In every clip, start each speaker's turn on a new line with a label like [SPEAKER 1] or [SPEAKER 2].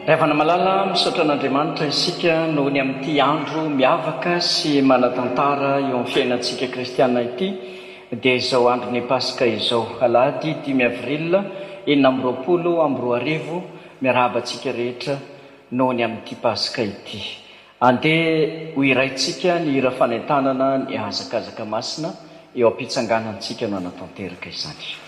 [SPEAKER 1] Ry havana malala, misaotra an'Andriamanitra isika noho ny amin'ity andro miavaka sy manan-tantara eo amin'ny fiainantsika kristiana ity, dia izao andron'ny Paska izao, alahady dimy avril 2026, miarahaba antsika rehetra noho ny amin'ity Paska ity. Andeha ho hiraintsika ny hira fanentanana ny hazakazaka masina eo am-pitsanganantsika no hanatanteraka izany.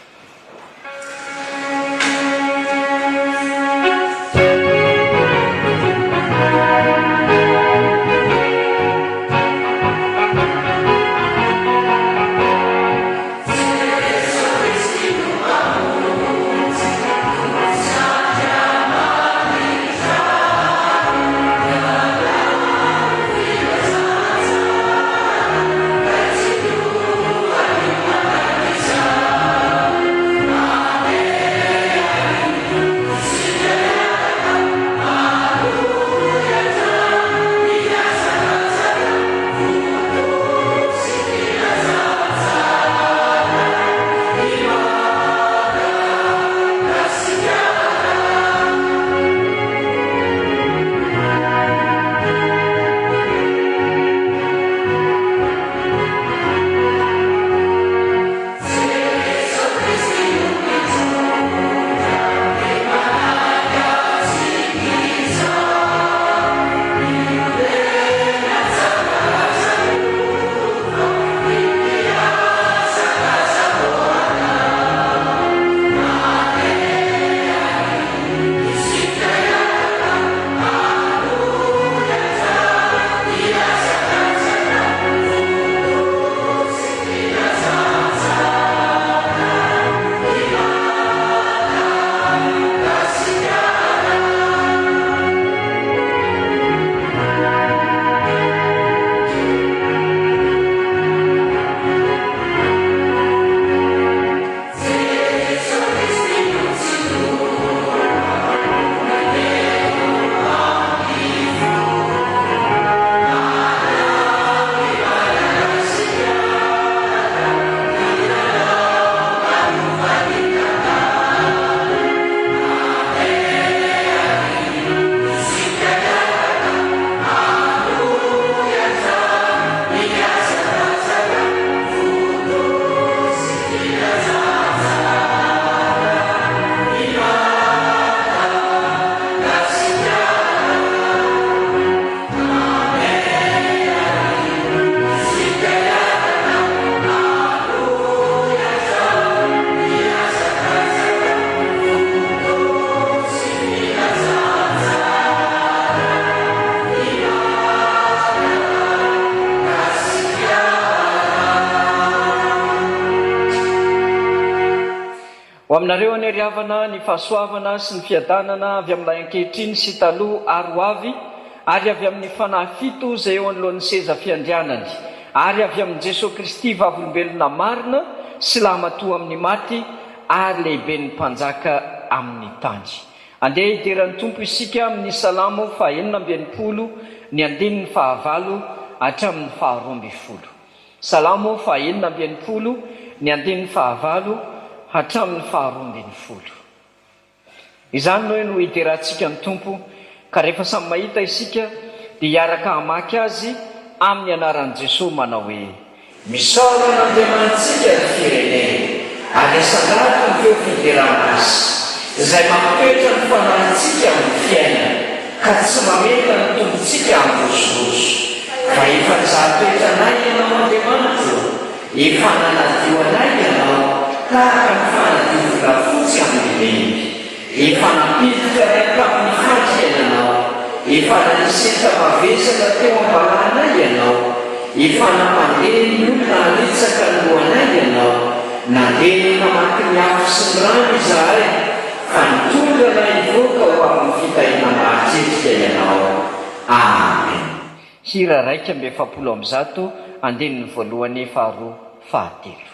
[SPEAKER 1] Ho aminareo anie ry havana ny fahasoavana sy ny fiadanana avy amin'ilay ankehitriny sy taloha ary ho avy, ary avy amin'ny Fanahy fito izay eo anoloan'ny seza fiandrianany, ary avy amin'i Jesoa Kristy vavolombelona marina sy lahimatoa amin'ny maty ary lehiben'ny mpanjaka amin'ny tany. Andeha hidera ny Tompo isika amin'ny Salamo faha-66 ny andininy fahavalo hatramin'ny faharoambinifolo. Salamo faha-66 ny andininy fahavalo hatramin'ny faharoambinifolo. Izany no no hiderantsika ny Tompo, ka rehefa samy mahita isika dia hiaraka hamaky azy amin'ny anaran'i Jesoa manao hoe. Misaora an'Andriamanitsika ry firenena, ary asandrato ny feo fiderana Azy, izay mampitoetra ny fanahintsika amin'ny fiainana, ka tsy mamela ny tongotsika handrozorozo. Fa efa nizaha toetra anay Ianao Andriamanitro ô, efa nanadio anay Ianao tahaka ny fanadio volafotsy amin'ny remby. Efa nampiditra anay tamin'ny fandrika Ianao, efa nanisy enta-mavesatra teo am-balanay Ianao, efa nampandeha ny olona hanitsaka ny lohanay Ianao, nandeha namaky ny afo sy ny rano izahay, fa nitondra anay hivoaka ho amin'ny fitahiana mahatretrika Ianao. Amen. Hira 141, andininy voalohany, faharoa, fahatelo.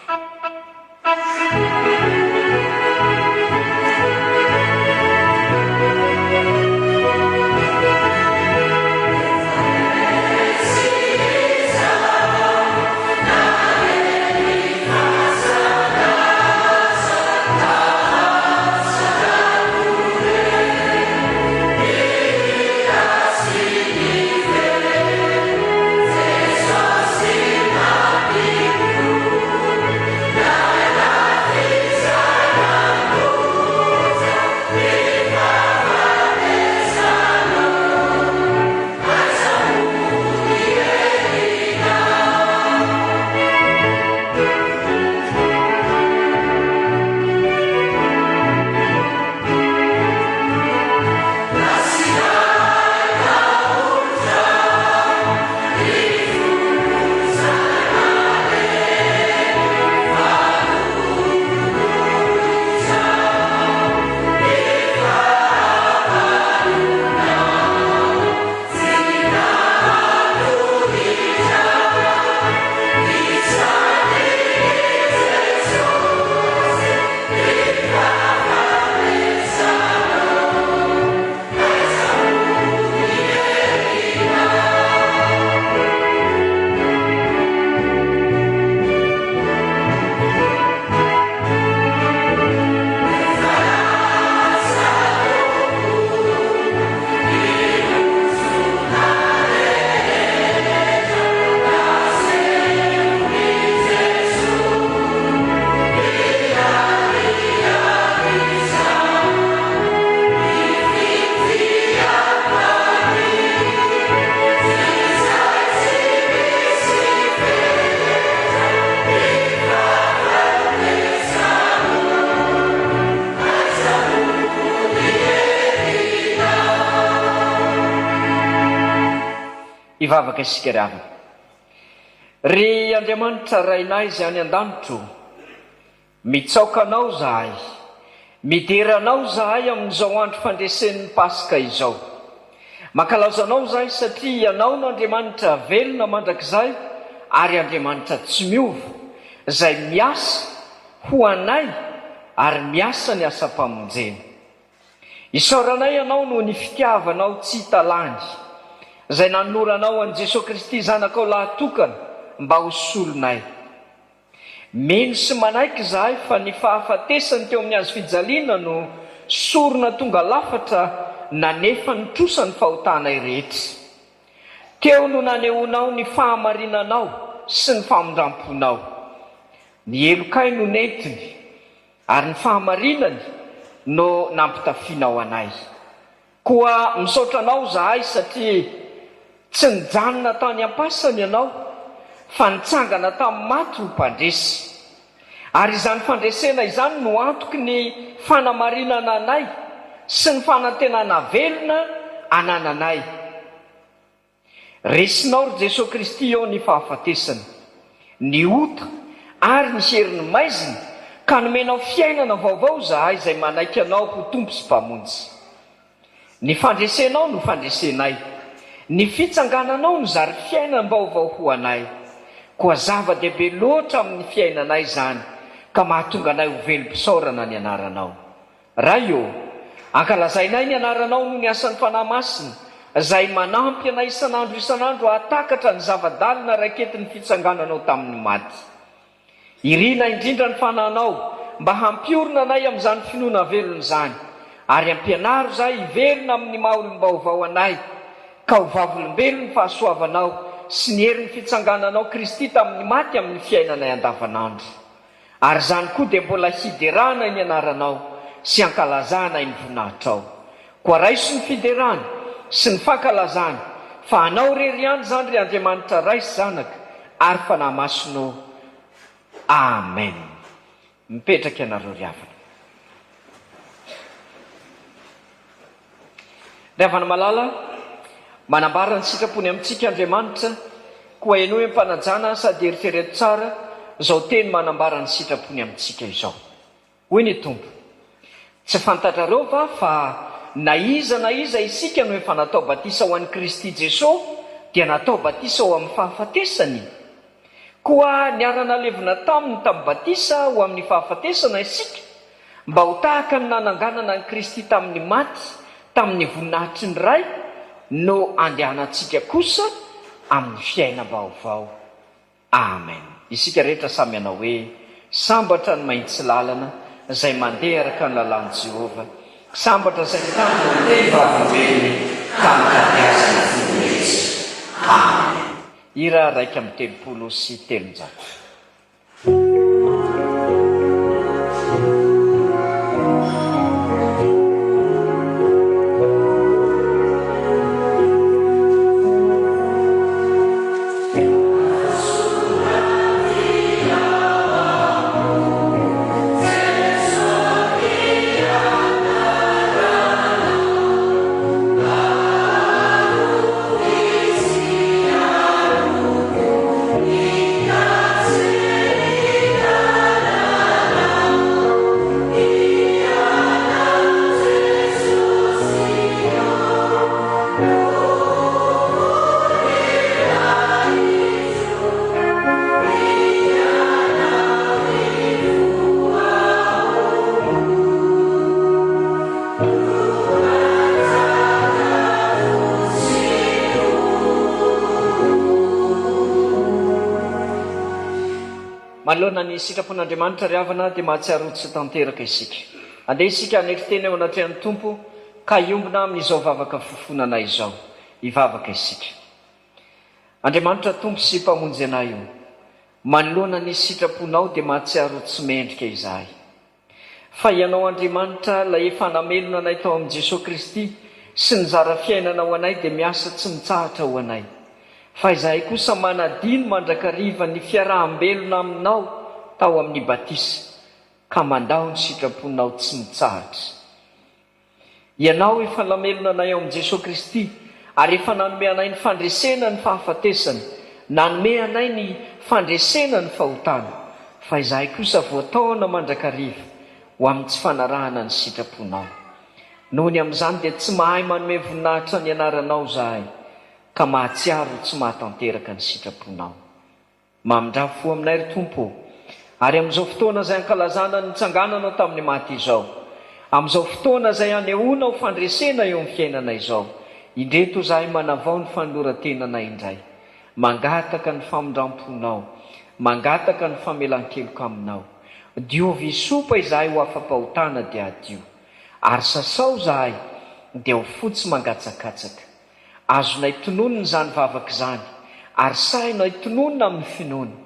[SPEAKER 1] Hivavaka isika ry havana. Ry Andriamanitra Rainay izay any an-danitra o, mitsaoka Anao izahay, midera Anao izahay amin'izao andro fandresen'ny Paska izao. Mankalaza Anao izahay satria Ianao no Andriamanitra velona mandrakizay ary Andriamanitra tsy miova, izay miasa ho anay ary miasa ny asam-pamonjena. Isaoranay Anao noho ny fitiavanao tsy hita lany, izay nanoloranao an'i Jesoa Kristy Zanakao lahatokana mba ho solonay. Mino sy manaiky izahay fa ny fahafatesany teo amin'ny hazofijaliana no sorona tonga lafatra nanefa ny trosan'ny fahotanay rehetra. Teo no nanehoanao ny fahamarinanao sy ny famindram-ponao. Ny helokay no nentiny, ary ny fahamarinany no nampitafianao anay. Koa misaotra anao izahay satria tsy nijanona tany am-pasana ianao fa nitsangana tamin'ny maty ho mpandresy. Ary izany fandresena izany no antoky ny fanamarinana anay sy ny fanantenana velona anananay. Resinao ry Jesoa Kristy ô ny fahafatesana, ny ota ary ny herin'ny maizina ka nomenao fiainana vaovao izahay izay manaiky Anao ho Tompo sy Mpamonjy. Ny fandresenao no fandresenay, ny fitsangananao no zary fiainam-baovao ho anay. Koa zava-dehibe loatra amin'ny fiainanay izany ka mahatonga anay ho velom-pisaorana ny Anaranao. Ray ô, ankalazainay ny Anaranao noho ny asan'ny Fanahy Masina, izay manampy anay isan'andro isan'andro hahatakatra ny zava-dalina raiketin'ny fitsangananao tamin'ny maty. Irina indrindra ny Fanahinao mba hampiorina anay amin'izany finoana velona izany, ary ampianaro izahay hiverina amin'ny maha olom-baovao anay, ka ho vavolombelon'ny fahasoavanao sy ny herin'ny fitsangananao Kristy tamin'ny maty amin'ny fiainanay andavanandro. Ary izany koa dia mbola hiderana ny anaranao sy hankalazana ny voninahitrao. Koa raiso ny fiderana sy ny fankalazana, fa Anao irery ihany izany ry Andriamanitra Ray sy Zanaka ary Fanahy Masina ô. Amen. Mipetraka ianareo ry havana. Ry havana malala, manambara ny sitrapony amintsika Andriamanitra, koa henoy am-panajana sady eritrereto tsara izao teny manambara ny sitrapony amintsika izao. Hoy ny Tompo, Tsy fantatrareo va fa na iza na iza isika no efa natao batisa ho an'i Kristy Jesoa dia natao batisa ho amin'ny fahafatesany? Koa niara-nalevina taminy tamin'ny batisa ho amin'ny fahafatesana isika, mba ho tahaka ny nananganana an'i Kristy tamin'ny maty tamin'ny voninahitry ny Ray no andehanantsika kosa amin'ny fiainam-baovao. Amen. Isika rehetra samy hanao hoe, Sambatra ny mahitsy lalana, izay mandeha araka ny lalàn'i Jehovah. Sambatra izay mitandrina ny teny vavolombelony ka mitady azy amin'ny fony rehetra. Amen. Hira 331. Manoloana ny sitrapon'Andriamanitra ry havana dia mahatsiaro ho tsy tanteraka isika. Andeha isika hanetry tena eo anatrehan'ny Tompo ka hiombona amin'izao vavaka fofonana izao. Hivavaka isika. Andriamanitra Tompo sy Mpamonjy anay o, manoloana ny sitraponao dia mahatsiaro ho tsy mendrika izahay. Fa Ianao Andriamanitra ilay efa namelona anay tao amin'i Jesoa Kristy sy nizara fiainana ho anay dia miasa tsy mitsahatra ho anay. Fa izahay kosa manadino mandrakariva ny fiaraham-belona aminao tao amin'ny batisa ka mandao ny sitraponao tsy mitsahatra. Ianao efa namelona anay ao amin'i Jesoa Kristy. Ary efa nanome anay ny fandresena ny fahafatesana, nanome anay ny fandresena ny fahotana, fa izahay kosa voataona mandrakariva ho amin'ny tsy fanarahana ny sitraponao. Noho ny amin'izany dia tsy mahay manome voninahitra ny anaranao izahay, ka mahatsiaro ho tsy mahatanteraka ny sitraponao. Mamindrà fo aminay, ry Tompo ô! Ary amin'izao fotoana izay ankalazana ny nitsangananao tamin'ny maty izao, amin'izao fotoana izay anehoanao fandresena eo amin'ny fiainanay izao, indreto izahay manavao ny fanoloran-tenanay indray, mangataka ny famindram-ponao, mangataka ny famelan-keloka aminao. Diovy hisopa izahay ho afa-pahotana dia hadio. Ary sasao izahay dia ho fotsy mangatsakatsaka. Azonay tononina izany vavaka izany, ary sahinay tononina amin'ny finoana,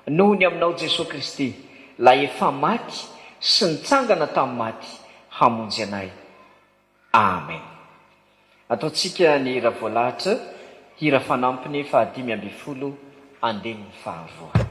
[SPEAKER 1] noho ny aminao Jesoa Kristy, Ilay efa maty sy nitsangana tamin'ny maty hamonjy anay. Amen. Ataontsika ny hira voalahatra, hira fanampiny fahadimy ambin'ny folo, andininy faharoa.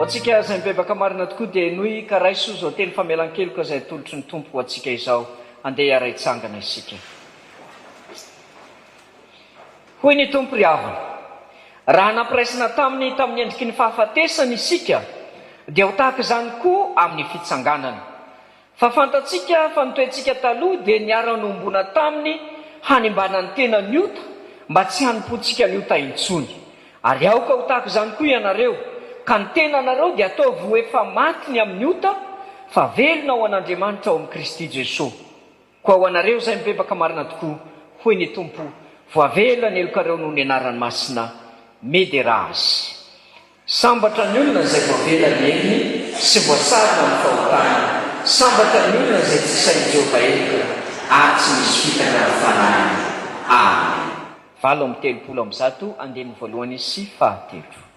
[SPEAKER 1] Ho antsika izay mibebaka marina tokoa dia henoy ka raiso izao teny famelan-keloka izay atolotry ny Tompo ho antsika izao. Andeha hiara-hitsangana isika. Hoy ny Tompo, Ry havana, raha nampiraisina taminy tamin'ny endriky ny fahafatesany isika, dia ho tahaka izany koa amin'ny fitsanganany. Fa fantatsika fa ny toetsika taloha dia niara-nohomboana taminy hanimbana ny tena ny ota, mba tsy hanompoantsika ny ota intsony. Ary aoka ho tahaka izany koa ianareo, ka ny tenanareo dia ataovy ho efa maty ny amin'ny ota, fa velona ho an'Andriamanitra ao amin'i Kristy Jesoa. Koa ho anareo izay mibebaka marina tokoa, hoy ny Tompo, voavela ny helokareo noho ny anarany masina, miderà Azy. Sambatra ny olona izay voavela ny helony sy voasarona ny fahotany. Sambatra ny olona izay tsy sain'i Jehovah heloka ary tsy misy fitaka ny fanahiny. Amen. 138 andininy voalohany sy fahatelo.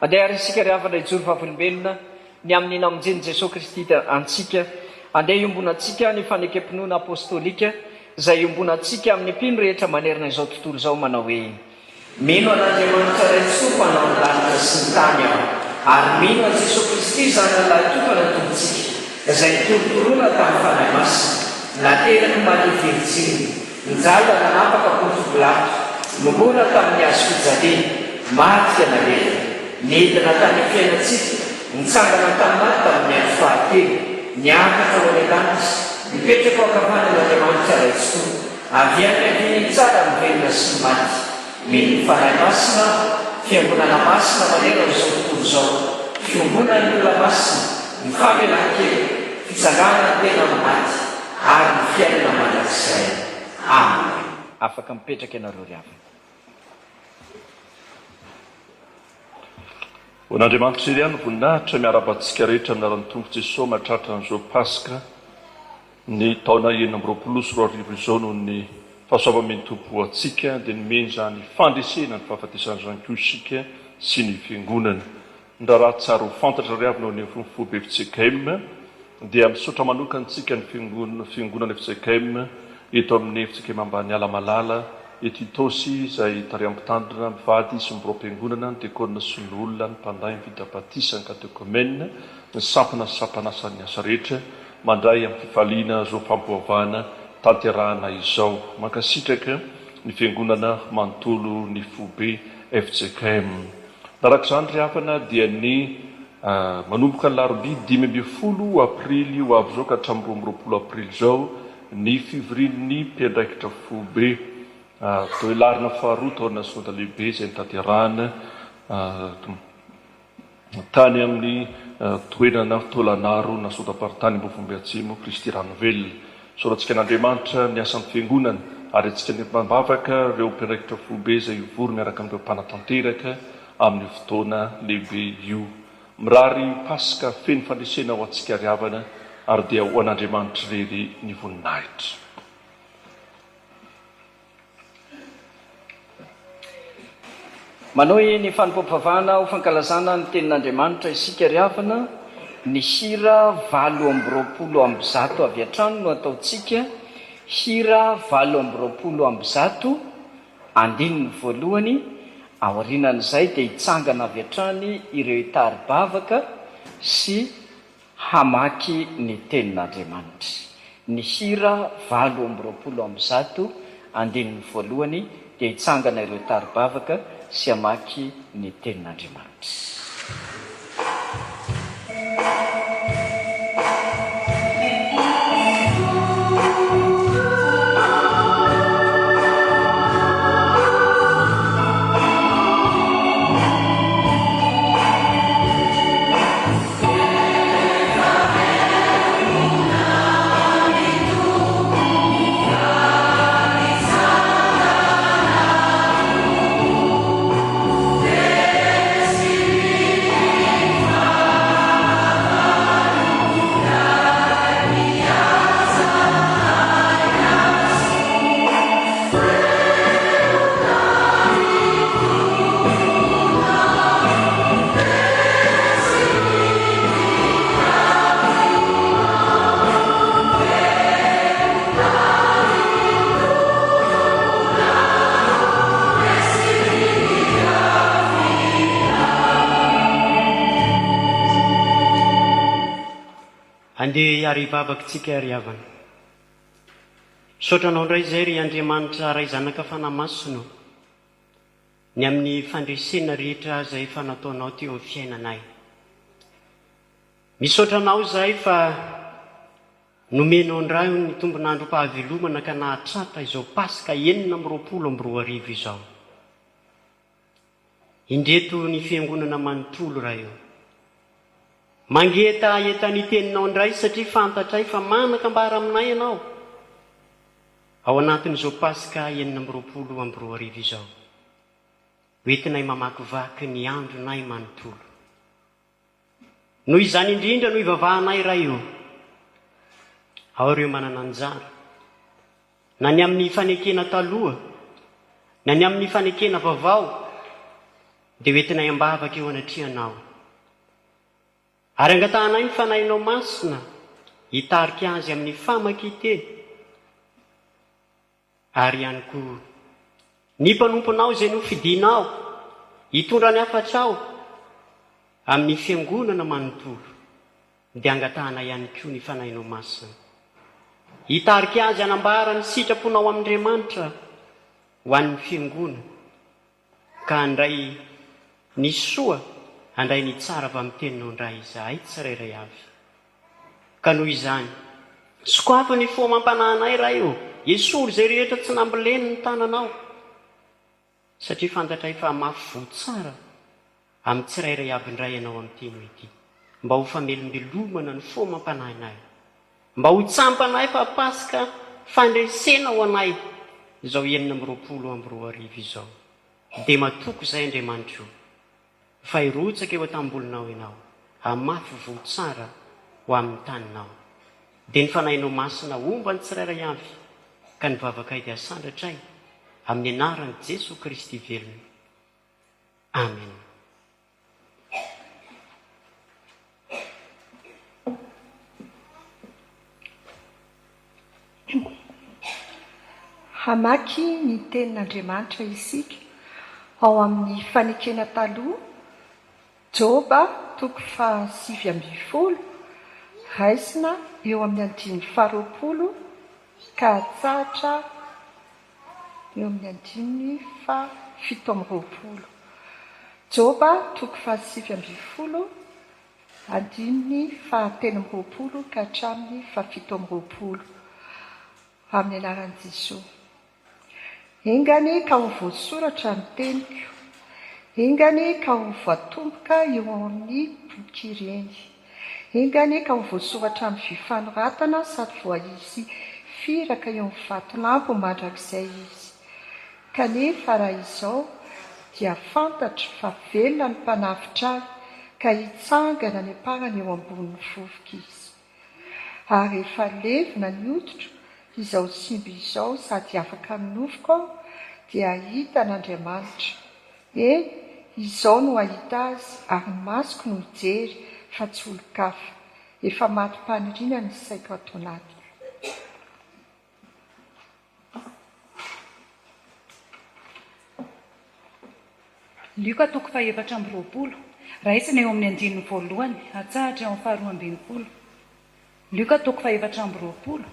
[SPEAKER 1] Andeha àry isika ry havana hijoro vavolombelona ny amin'ny namonjen'i Jesoa Kristy antsika. Andeha hiombonantsika ny fanekem-pinoana apostolika izay iombonantsika amin'ny mpino rehetra manerana izao tontolo izao manao hoe, Mino an'Andriamanitra Ray Tsitoha Mpanao ny lanitra sy ny tany aho, ary mino an'i Jesoa Kristy Zanany Lahitokana Tompontsika, izay nitorontoroana tamin'ny Fanahy Masina, naterak'i Maria Virjiny, nijaly nanapaka Ponto Pilato, nomoana tamin'ny hazo fijaliana, maty ka nalevina, nidina tany amin'ny fiainan-tsika, nitsangana tamin'ny maty tamin'ny andro fahatelo, niakatra ho any an-danitra, mipetraka ao ankavanan'Andriamanitra Ray Tsitoha. Avy any aoriana hitsara ny velona sy ny maty. Mino ny Fanahy Masina aho, Fiangonana masina manerana izao tontolo izao, fiombonan'ny olona masina, ny famelan-keloka, fitsanganan'ny tena amin'ny maty, ary ny fiainana mandrakizay. Amen. Afaka mipetraka ianareo ry havana.
[SPEAKER 2] Ho an'Andriamanitra irery ihany ny voninahitra, miarahaba antsika rehetra amin'ny anaran'ny Tompo Jesoa mahatratra an'izao Paska Ny taona 2026 izao noho ny fahasoavan'ny Tompo ho antsika dia nomeny izany fandresena ny fahafatesana izany koa isika sy ny Fiangonana. Ny raharaha tsara ho fantatra ry havana eo anivon'ny foibe fjkm dia misaotra manokana antsika ny Fiangonana fjkm eto amin'ny fjkm Ambaniala Malala eto Itaosy izay tarihan'ny Mpitandrina mivady sy ny biraom-piangonana, ny diakona sy ny loholona, ny mpanday, ny vita batisa, ny katekomena, ny sampana sy sampan'asan'ny asa rehetra. Mandray amin'ny fifaliana izao fampoavana tanterahana izao. Mankasitraka ny Fiangonana manontolo ny Foibe fjkm. Naraka izany ry havana dia ny manomboka ny alarobia 15 aprily ho avy izao ka hatramin'ny 22 aprily izao ny fivorian'ny mpiandraikitra foibe toelarina faharoa tao Nasoda Lehibe izay notanterahana Tany amin'ny toerana Taolagnaro na Sodam-paritany Ambovombe Atsimo, Kristy Ranovelona. Isaorantsika an'Andriamanitra ny asan'ny Fiangonana ary antsika nentim-bavaka ireo mpiandraikitra foibe izay hivory miaraka amin'ireo mpanatanteraka amin'io fotoana lehibe io. Mirary Paska feno fandresena ho antsika ry havana ary dia ho an'Andriamanitra irery ny voninahitra.
[SPEAKER 1] Manohy ny fanompoam-pivavahana ho fankalazana ny Tenin'Andriamanitra isika ry havana, ny hira 128 avy hatrany no ataontsika, hira 128, andininy voalohany, aorianan'izay dia hitsangana avy hatrany ireo hitari-bavaka sy Hamaky ny Tenin'Andriamanitra. Ny hira 128, andininy voalohany, dia hitsangana ireo tari-bavaka sy hamaky ny Tenin'Andriamanitra.
[SPEAKER 3] Andeha hiara-hivavaka isika ry havana. Misaotra Anao indray izay ry Andriamanitra Ray Zanaka Fanahy Masina o. Ny amin'ny fandresena rehetra izay efa nataonao teo amin'ny fiainanay. Misaotra Anao izahay fa nomenao indray ny tombon'androm-pahavelomana ka nahatratra izao Paska 2026 izao. Indreto ny Fiangonana manontolo, Ray ô. Mangetaheta ny Teninao indray satria fantatray fa manan-kambara aminay Ianao ao anatin'izao Paska 2026 izao. Ho entinay mamakivaky ny andronay manontolo. Noho izany indrindra no ivavahanay, Ray ô. Ao ireo manana anjara, na ny amin'ny fanekena taloha, na ny amin'ny fanekena vaovao. Dia ho entinay am-bavaka eo anatrehanao. Ary angatahanay ny Fanahinao Masina hitarika azy amin'ny famakian-teny, ary ihany koa ny mpanomponao izay nofidinao hitondra ny hafatrao amin'ny Fiangonana manontolo, dia angatahanay ihany koa ny Fanahinao Masina hitarika azy hanambara ny sitraponao amin'Andriamanitra ho an'ny Fiangonana. Ka handray ny soa, handray ny tsara avy amin'ny Teninao indray izahay tsirairay avy. Ka noho izany, sokafy ny fo amam-panahinay, Ray ô, esory izay rehetra tsy namboleny ny tananao, satria fantatray fa hamafy voa tsara amin'ny tsirairay avy indray Ianao amin'ity anio ity, mba ho famelombelomana ny fo amam-panahinay, mba ho tsampanay fa Paska fandresena ho anay izao 2026 izao. Dia matoky izahay Andriamanitra o, fa hirotsaka eo an-tambolinao Ianao, hamafy voa tsara ho amin'ny taninao. Dia ny Fanahinao Masina homba ny tsirairay avy, ka ny vavakay dia asandratray amin'ny anaran'i Jesoa Kristy velona. Amen.
[SPEAKER 4] Hamaky ny Tenin'Andriamanitra isika ao amin'ny Fanekena Taloha, Joba toko faha-19, raisina eo amin'ny andininy faharoapolo ka hatsahatra eo amin'ny andininy faha-27. Joba toko faha-19, andininy faha-23 ka hatramin'ny faha-27. Amin'ny anaran'i Jesoa. Enga anie ka ho voasoratra ny teniko. Enga anie ka ho voatomboka eo amin'ny boky ireny. Enga anie ka ho voasoratra amin'ny vy fanoratana sady voaisy firaka eo amin'ny vatolampy mandrakizay izy. Kanefa raha izao dia fantatro fa velona ny Mpanavotra ahy ka hitsangana any am-parany eo ambonin'ny vovoka izy. Ary rehefa levona ny hoditro izao simba izao sady afaka amin'ny nofoko aho dia hahita an'Andriamanitra. Eny, izao no hahita Azy ary ny masoko no hijery fa tsy olon-kafa. Efa matim-paniriana ny saiko ato anatiko.
[SPEAKER 5] Lioka toko faha-24, raisina eo amin'ny andininy voalohany, atsahatra eo amin'ny faharoa ambin'ny folo. Lioka toko faha-24,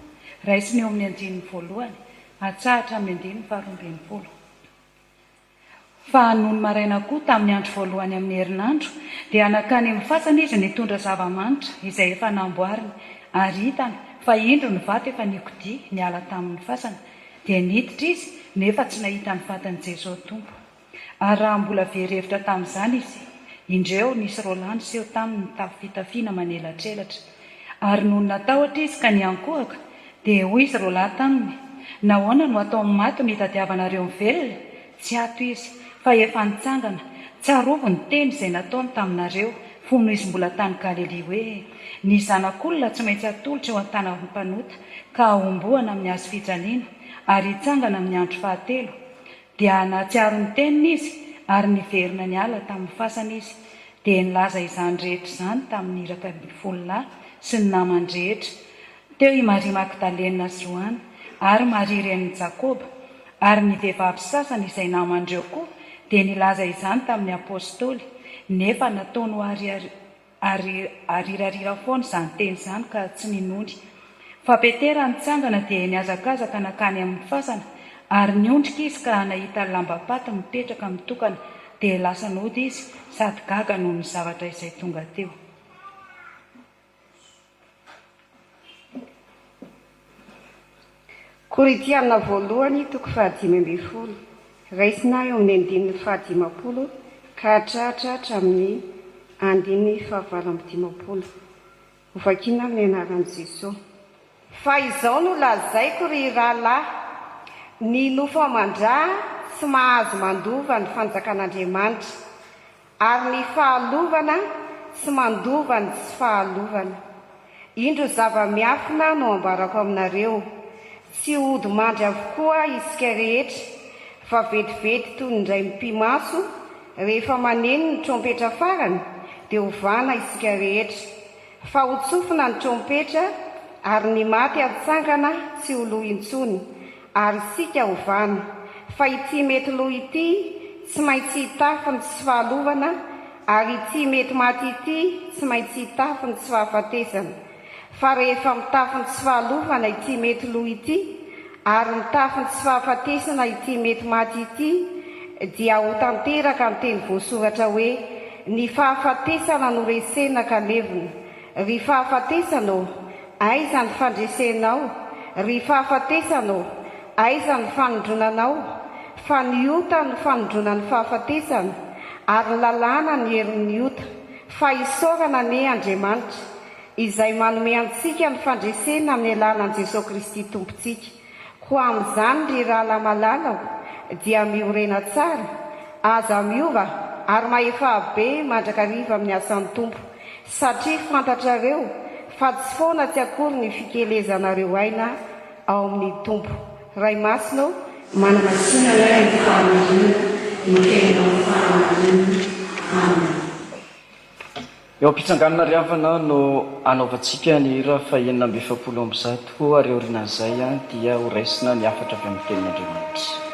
[SPEAKER 5] raisina eo amin'ny andininy voalohany, atsahatra amin'ny andininy faharoa ambin'ny folo. Fa nony maraina koa, tamin'ny andro voalohany amin'ny herinandro, dia nankany amin'ny fasana izy nitondra zava-manitra izay efa namboariny, ary hitany fa indro ny vato efa nikodia niala tamin'ny fasana. Dia niditra izy, nefa tsy nahita ny fatin'i Jesoa Tompo. Ary raha mbola very hevitra tamin'izany izy, indreo, nisy roalahy niseho taminy nitafy fitafiana manelatrelatra. Ary nony natahotra izy ka niankohoka, dia hoy izy roalahy taminy, Nahoana no ataon'ny maty no itadiavanareo ny velona? Tsy ato izy, fa efa nitsangana. Tsarovy ny teny izay nataony taminareo, fony izy mbola tany Galilia hoe, Ny Zanak'olona tsy maintsy hatolotra eo an-tanan'ny mpanota, ka hahomboana amin'ny hazo fijaliana, ary hitsangana amin'ny andro fahatelo. Dia nahatsiaro ny teniny izy, ary niverina niala tamin'ny fasana izy. Dia nilaza izany rehetra izany tamin'ny iraka 12 lahy sy ny namany rehetra. Teo i Maria Magdalena sy Joana, ary Maria renin'i Jakoba, ary ny vehivavy sasany izay naman'ireo koa dia nilaza izany tamin'ny apostoly, nefa nataony ho arirarira foana izany teny izany ka tsy ninoany. Fa Petera nitsangana dia nihazakazaka nankany amin'ny fasana, ary niondrika izy ka nahita lambam-paty mipetraka mitokana, dia lasa nody izy sady gaga noho ny zavatra izay tonga teo.
[SPEAKER 6] Korintiana voalohany toko faha-15, raisina eo amin'ny andininy faha-50 ka hatratra hatramin'ny andininy faha-58. Hovakina amin'ny anaran'i Jesoa. Fa izao no lazaiko ry rahalahy, ny nofo aman-dra tsy mahazo mandova ny fanjakan'Andriamanitra, Ary ny fahalovana tsy mandova ny tsy fahalovana. Indro zava-miafina no ambarako aminareo, tsy hody mandry avokoa isika rehetra, fa vetivety toy ny indray mipi-maso, Rehefa maneno ny trompetra farany, dia hovana isika rehetra. Fa hotsofina ny trompetra, ary ny maty hatsangana tsy ho lo intsony, ary isika hovana. Fa ity mety lo ity tsy maintsy hitafy ny tsy fahalovana, ary ity mety maty ity tsy maintsy hitafy ny tsy fahafatesana. Fa rehefa mitafy ny tsy fahalovana ity mety lo ity, ary mitafy ny tsy fahafatesana ity mety maty ity, dia ho tanteraka ny teny voasoratra hoe, Ny fahafatesana no resena ka levona. Ry fahafatesana ô, aiza ny fandresenao? Ry fahafatesana ô, aiza ny fanindronanao? Fa ny ota no fanindronan'ny fahafatesana, ary ny lalàna ny herin'ny ota. Fa isaorana anie Andriamanitra, izay manome antsika ny fandresena amin'ny alalan'i Jesoa Kristy Tompontsika. Koa amin'izany, ry rahalahy malala o, dia miorena tsara, aza miova, ary mahefà be mandrakariva amin'ny asan'ny Tompo, satria fantatrareo fa tsy foana tsy akory ny fikelezanareo aina ao amin'ny Tompo. Ray Masina ô,
[SPEAKER 7] Manamasina anay amin'ny fahamarinana ny teninao fahamarinana. Amen.
[SPEAKER 1] Eo am-pitsanganana ry havana no hanaovantsika ny hira faha-146 ary aorianan'izay dia ho raisina ny hafatra avy amin'ny Tenin'Andriamanitra.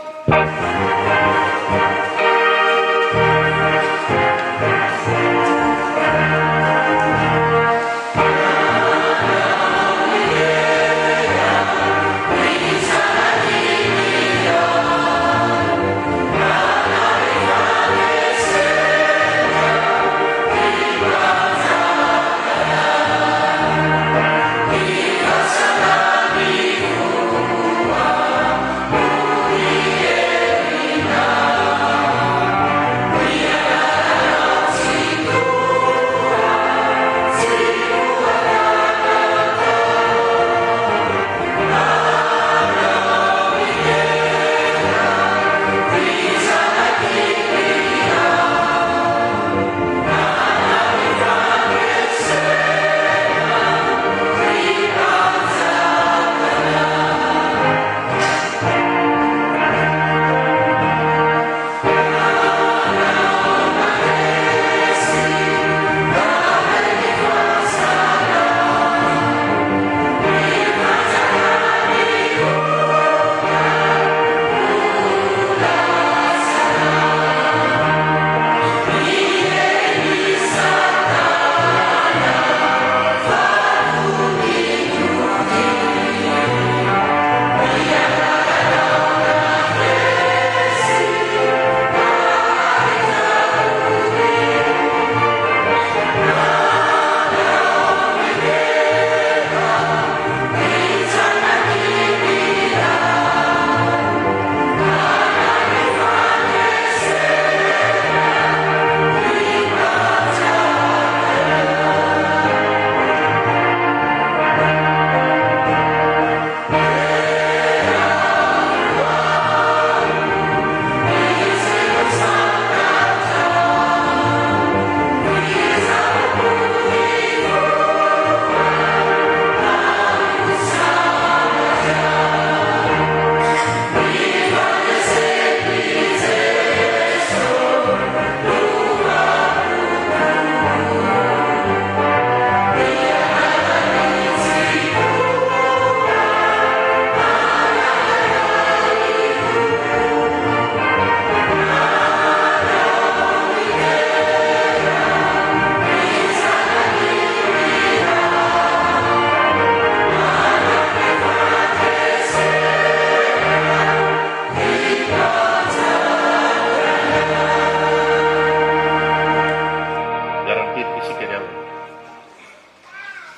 [SPEAKER 8] Miara-miteraka isika ry havana.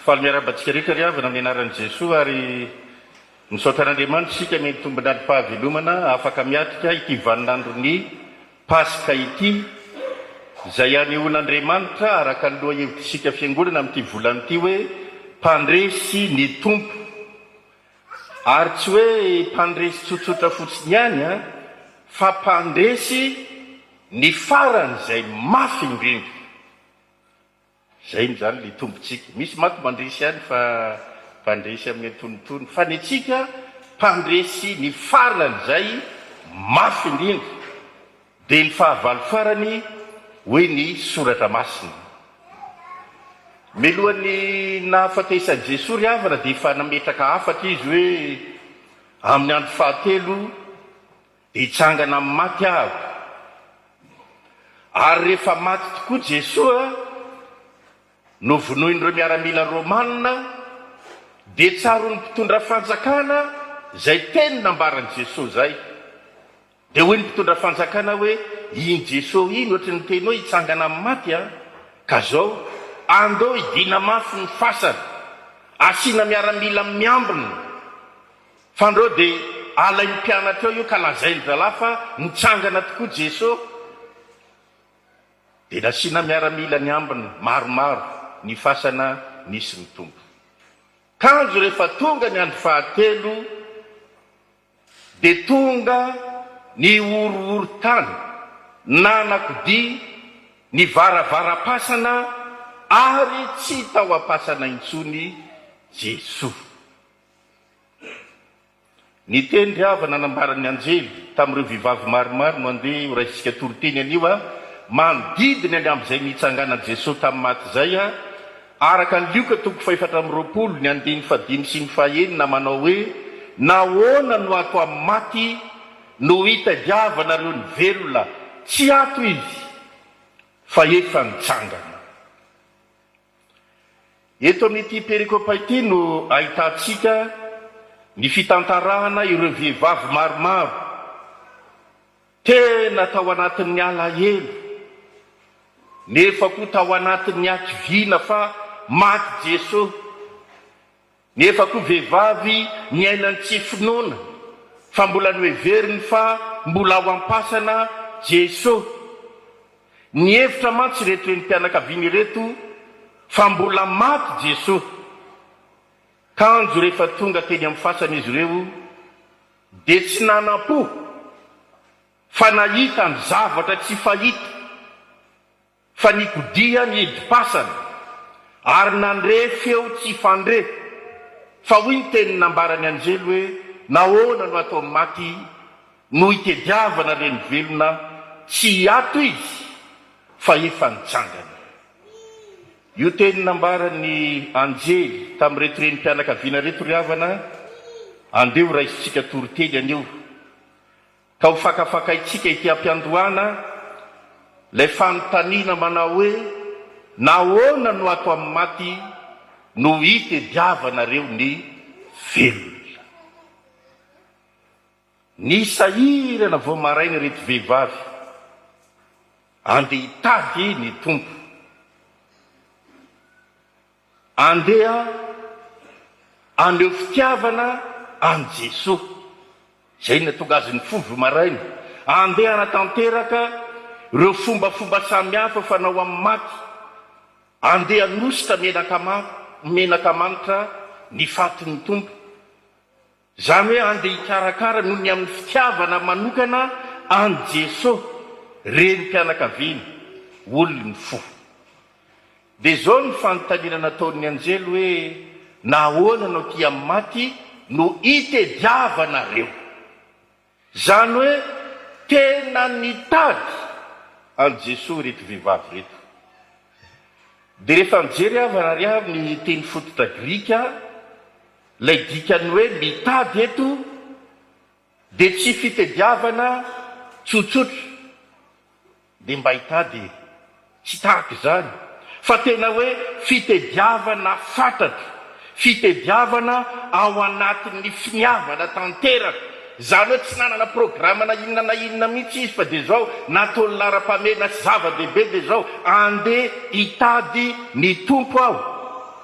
[SPEAKER 8] Faly miarahaba antsika rehetra ry havana amin'ny anaran'i Jesoa ary misaotra an'Andriamanitra isika amian'ny tombon'androm-pahavelomana afaka miatrika ity vaninandron'ny Paska ity, izay anehoan'Andriamanitra araka ny lohahevitr'isika Fiangonana amin'ity volana ity hoe Mpandresy ny Tompo. Ary tsy hoe mpandresy tsotsotra fotsiny ihany an, fa mpandresy ny faran'izay mafy indrindra. Izay no izany ilay tombontsika. Misy manko mandresy ihany fa mpandresy amin'ny antonontonony. Fa ny antsika mpandresy ny faran'izay mafy indrindra. Dia ny fahavalo farany. Hoy ny Soratra Masina. Mialohan'ny nahafatesan'i Jesoa ry havana dia efa nametraka hafatra Izy hoe, Amin'ny andro fahatelo dia hitsangana amin'ny maty Aho. Ary rehefa maty tokoa Jesoa, novonoin'ireo miaramila Romana, dia tsaroan'ny mpitondra fanjakana izay teny nambaran'i Jesoa izay. Dia hoy ny mpitondra fanjakana hoe, Iny Jeso iny ohatry ny niteny hoe hitsangana amin'ny maty an! Ka zao, andao hidiana mafy ny fasana, asiana miaramila miambina, fandrao dia alain'ny mpianatra eo io ka lazain-dry zalahy fa nitsangana tokoa Jeso. Dia nasiana miaramila niambina maromaro ny fasana nisy ny Tompo. Kanjo rehefa tonga ny andro fahatelo, Dia tonga ny horohoron-tany nanakodia ny varavaram-pasana ary tsy tao am-pasana intsony Jesoa. Ny teny ry havana nambaran'ny anjely tamin'ireo vehivavy maromaro no andeha ho raisintsika toriteny anio a, manodidina ny amin'izay nitsanganan'i Jesoa tamin'ny maty izay a, Araka ny Lioka toko fahefatra amby 20, ny andininy fahadimy sy ny fahenina manao hoe, Nahoana no ato amin'ny maty no itadiavanareo ny velona? Tsy ato izy, fa efa nitsangana. Eto amin'ity perikopa ity no ahitantsika ny fitantarana ireo vehivavy maromaro Tena tao anatin'ny alahelo, nefa koa tao anatin'ny hakiviana fa maty Jesoa, nefa koa vehivavy niaina ny tsy finoana fa mbola noheveriny fa mbola ao am-pasana Jesoa. Nihevitra mantsy ireto renim-pianakaviana ireto fa mbola maty Jesoa. Kanjo rehefa tonga teny amin'ny fasana izy ireo dia tsy nanam-po fa nahita ny zavatra tsy fahita, fa nikodia ny hidim-pasana ary nandre feo tsy fandre, fa hoy ny teny nambaran'ny anjely hoe, Nahoana no atao maty no itediavana reny velona, tsy hiato izy fa efa nitsangana. Io teny nambaran'ny anjely tamin'ireto renim-pianakaviana ireto ry havana, andeha ho raisintsika toriteny anio, ka ho fakafakaintsika ety am-piandohana ilay fanontaniana manao hoe, Nahoana no ato amin'ny maty no itediavanareo ny velona? Nisahirana vao maraina ireto vehivavy andeha hitady ny Tompo. Andeha haneho fitiavana an'i Jesoa. Izay no nahatonga azy nifoha vao maraina. Andeha hanatanteraka ireo fombafomba samihafa fanao amin'ny maty. Andeha hanosika menaka menaka manitra ny fatin'ny Tompo. Izany hoe andeha hikarakara noho ny amin'ny fitiavana manokana an'i Jesoa, renim-pianakaviana, olon'ny fo. Dia izao ny fanontaniana nataon'ny anjely hoe, Nahoana no aty amin'ny maty no itediavanareo? Izany hoe tena nitady an'i Jesoa ireto vehivavy ireto. Dia rehefa mijery havana ary aho ny teny fototra grika, ilay dikan'ny hoe mitady eto dia tsy fitediavana tsotsotra. Dia mba hitady e! Tsy tahaka izany, fa tena hoe fitediavana fatratra, fitediavana ao anatin'ny finiavana tanteraka. Izany hoe tsy nanana programa na inona na inona mihitsy izy fa dia izao, nataony laharam-pahamehana sy zava-dehibe dia izao, andeha hitady ny Tompo aho.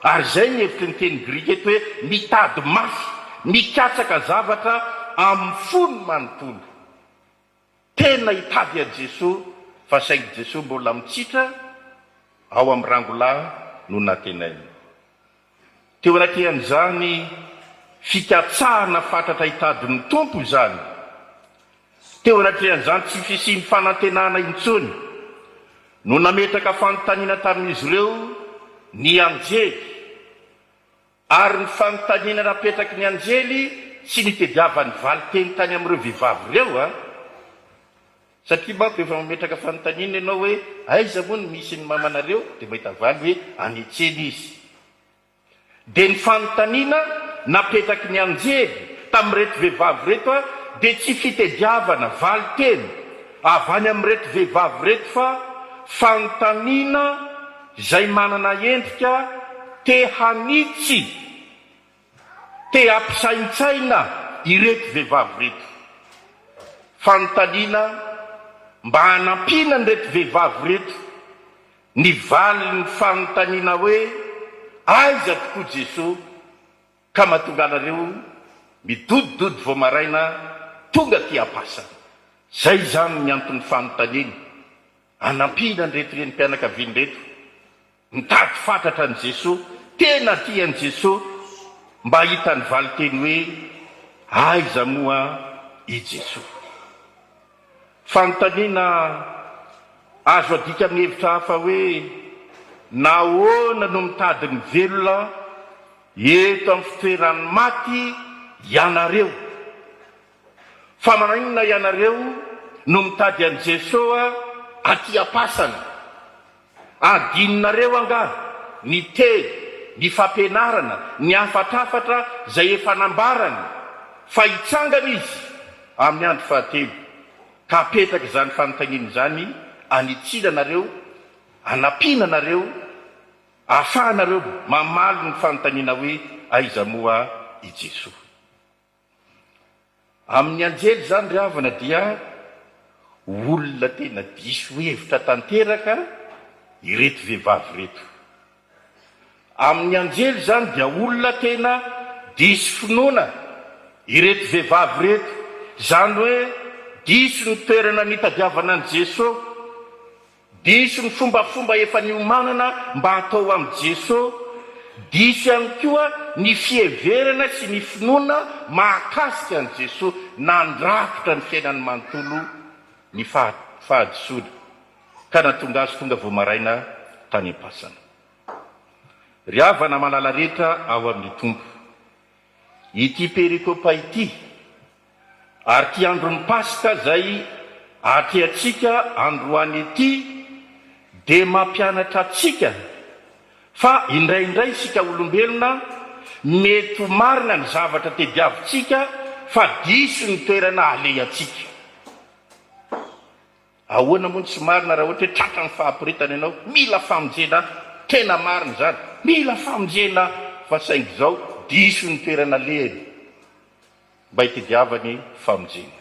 [SPEAKER 8] Ary izay ny hevitry ny teny grika eto hoe mitady mafy, mikatsaka zavatra amin'ny fony manontolo. Tena hitady an'i Jesoa fa saingy Jesoa mbola mitsitra ao amin'ny rangolahy no nantenainy. Teo anatrehan'izany fikatsahana fatratra hitady ny Tompo izany, teo anatrehan'izany tsy fisian'ny fanantenana intsony, no nametraka fanontaniana tamin'izy ireo ny anjely. Ary ny fanontaniana napetraky ny anjely tsy nitediavany valin-teny tany amin'ireo vehivavy ireo an! Satria manko rehefa mametraka fanontaniana ianao hoe aiza moa no misy ny mamanareo dia mahita valy hoe any an-tsena izy. Dia ny fanontaniana napetraky ny anjely tamin'ireto vehivavy ireto dia tsy fitediavana valin-teny avy any amin'ireto vehivavy ireto fa fanontaniana izay manana endrika te hanitsy, te hampisaintsaina ireto vehivavy ireto. Fanontaniana mba hanampiana an'ireto vehivavy ireto Ny valin'ny fanontaniana hoe aiza tokoa Jesoa ka mahatonga anareo midodododo vao maraina tonga aty am-pasana? Zay izany ny anton'ny fanontaniana anampiana an'ireto renim-pianakaviana ireto mitady fatratra an'i Jesoa, tena tia an'i Jesoa mba hahita ny valinteny hoe aiza moa i Jesoa? Fanontaniana azo adika amin'ny hevitra hafa hoe nahoana no mitady ny velona eto amin'ny fitoeran'ny maty ianareo? Fa maninona ianareo no mitady an'i Jesoa aty am-pasana? Adinonareo angaha ny teny, ny fampianarana, ny hafatrafatra izay efa nambarany fa hitsangana izy amin'ny andro fahatelo, ka hapetraka izany fanontaniana izany anitsiana anareo, hanampiana anareo, ahafahanareo mamaly ny fanontaniana hoe aiza moa i Jesoa? Amin'ny anjely izany ry havana dia olona tena diso hevitra tanteraka ireto vehivavy ireto. Amin'ny anjely izany dia olona tena diso finoana ireto vehivavy ireto. Izany hoe diso ny toerana nitadiavana an'i Jesoa. Diso ny fombafomba efa niomanana mba hatao amin'i Jeso. Diso ihany koa ny fiheverana sy ny finoana mahakasika an'i Jeso. Nandrakotra ny fiainany manontolo ny fahadisoana, ka nahatonga azy tonga vao maraina tany am-pasana. Ry havana malala rehetra ao amin'ny Tompo, ity perikopa ity, Ary ity andron'ny Paska izay atrehantsika androany ity dia mampianatra antsika fa indraindray isika olombelona mety ho marina ny zavatra tediavintsika fa diso ny toerana alehantsika. Ahoana moa no tsy marina raha ohatra hoe tratran'ny fahaporetana ianao? Mila famonjena tena marina izany, mila famonjena fa saingy izao diso ny toerana alehany. mba hitediavany famonjena.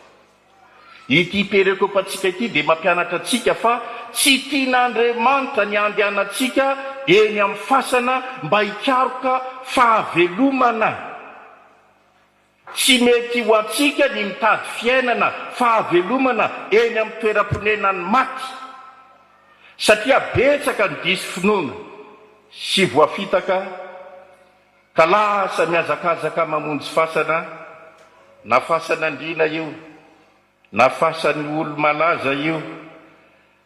[SPEAKER 8] Ity perekopantsika ity dia mampianatra antsika fa tsy tian'Andriamanitra ny handehanantsika eny amin'ny fasana mba hikaroka fahavelomana. Tsy mety ho antsika ny mitady fiainana, fahavelomana eny amin'ny toeram-ponenan'ny maty, satria betsaka ny diso finoana sy voafitaka Ka lasa mihazakazaka mamonjy fasana, na fasan'andriana io, na fasan'ny olo-malaza io,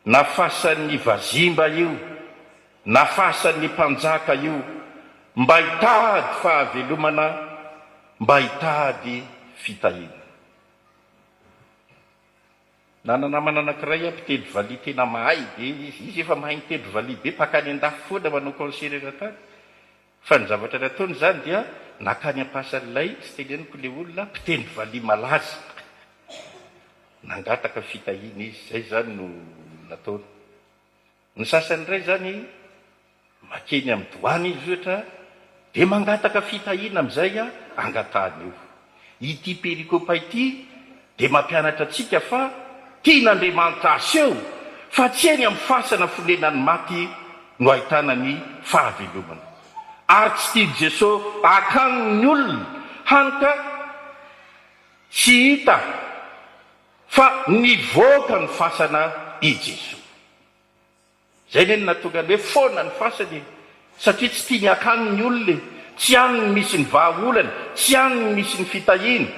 [SPEAKER 8] na fasan'ny vazimba io, na fasan'ny mpanjaka io, mba hitady fahavelomana, mba hitady fitahiana. Nana namana anakiray aho mpitendry valiha tena mahay be izy, izy efa mahay mitendry valiha be, mpakany an-dafy foana manao concert eran-tany. Fa ny zavatra nataony izany dia nakany am-pasan'ilay, tsy teneniko ilay olona, mpitendry valiha malaza. Nangataka fitahiana izy, izay izany no nataony. Ny sasany indray izany, makeny amin'ny doany izy ohatra, dia mangataka fitahiana amin'izay angatahany eo. Ity perikopa ity dia mampianatra antsika fa tian'Andriamanitra haseho fa tsy eny amin'ny fasana fonenan'ny maty no ahitana ny fahavelomana. Ary tsy tian'i Jesoa hakany ny olona, hany ka tsy hita fa nivoaka ny fasana i Jesoa. Zay anie no nahatonga ny hoe foana ny fasana e! Satria tsy tiany hakany ny olona e! Tsy any no misy ny vahaolana, tsy any no misy ny fitahiana,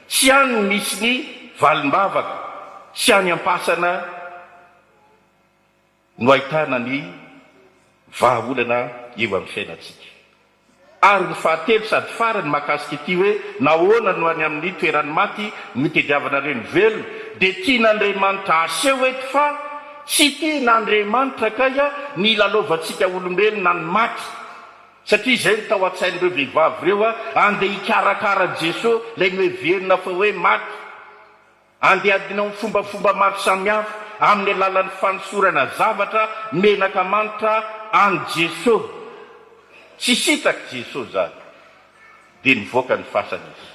[SPEAKER 8] tsy any no misy ny valim-bavaka, tsy any am-pasana no ahitana ny vahaolana eo amin'ny fiainantsika. Ary ny fahatelo sady farany mahakasika ity hoe nahoana no any amin'ny toeran'ny maty no itediavanareo ny velona? Dia tian'Andriamanitra aseho eto fa tsy tian'Andriamanitra kay ny hilalaovantsika olombelona ny maty. Satria izay no tao an-tsain'ireo vehivavy ireo, andeha hikarakara an'i Jesoa ilay noheverina fa hoe maty. Andeha hadinao amin'ny fombafomba maro samihafa amin'ny alalan'ny fanosorana zavatra menaka manitra an'i Jesoa. Tsy sitrak'i Jesoa izany. Dia nivoaka ny fasana Izy.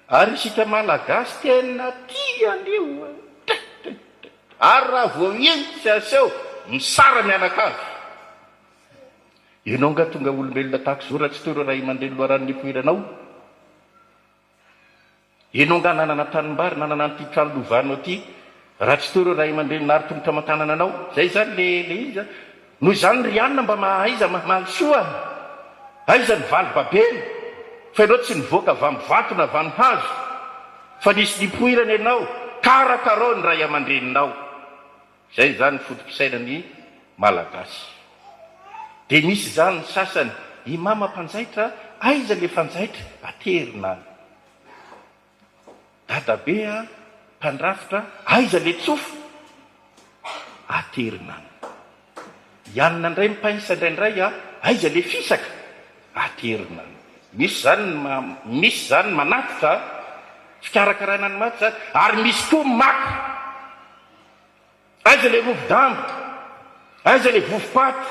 [SPEAKER 8] Ary isika Malagasy tena tia an'io a! Ary raha vao iny tsy aseho, misara mianakavy. Ianao angaha tonga olombelona tahaka izao raha tsy teo ireo ray aman-dreny loharano nipoiranao? Ianao angaha nanana tanimbary, nanana an'ity trano lovanao ity raha tsy teo ireo ray aman-dreny nary tongotra aman-tanana anao? Izay izany le le izy a! Noho izany ry anona mba mahaiza mamaly soa a! Aiza ny valy babena? Fa ianao tsy nivoaka avy amin'ny vato na avy amin'ny hazo fa nisy nipoirana ianao, karakarao ny ray aman-dreninao. Izay izany ny foto-pisainan'ny Malagasy. Dia misy izany ny sasany, i mama mpanjaitra, aiza le fanjaitra? Aterina any. Dadabe a, mpandrafitra, aiza le tsofa? Aterina any. I anona indray mi-pince indraindray a, aiza le fisaka? Aterina any. Misy izany ny misy izany ny manatitra a, fikarakarana ny maty izany, ary misy koa maka. Aiza ilay rovi-damba? Aiza ilay vovo-paty?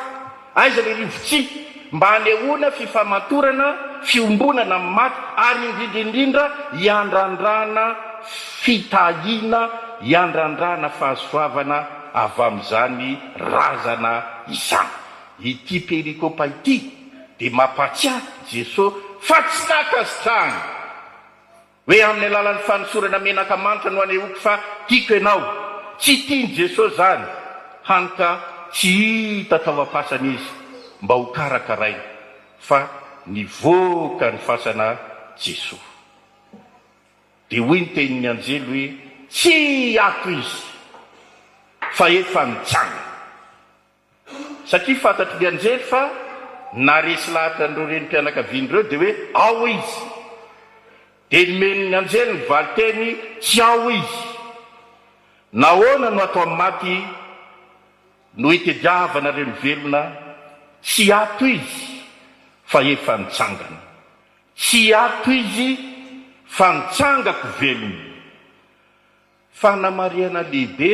[SPEAKER 8] Aiza ilay rivo-tsihy? Mba hanehoana fifamantorana, fiombonana amin'ny maty ary indrindra indrindra hiandrandrana fitahiana, hiandrandrana fahasoavana avy amin'izany razana izany. Ity perikopa ity dia mampatsiahy Jesoa fa tsy nankasitrahany. Hoe amin'ny alalan'ny fanosorana menaka manitra no anehoako fa tiako ianao. Tsy tian'i Jesosy izany, hany ka tsy hita tao am-pasana izy mba ho karakaraina, fa nivoaka ny fasana Jesosy. Dia hoy ny tenin'ny anjely hoe, Tsy ato izy, fa efa nitsangana. Satria fantatry ny anjely fa naharesy lahatra an'ireo renim-pianakaviana ireo dia hoe ao izy. Dia nomen'ny anjely ny valinteny tsy ao izy. Nahoana no ato amin'ny maty no itediavanareo ny velona? Tsy ato izy fa efa nitsangana. Tsy ato izy fa nitsangako velona. Fanamarihana lehibe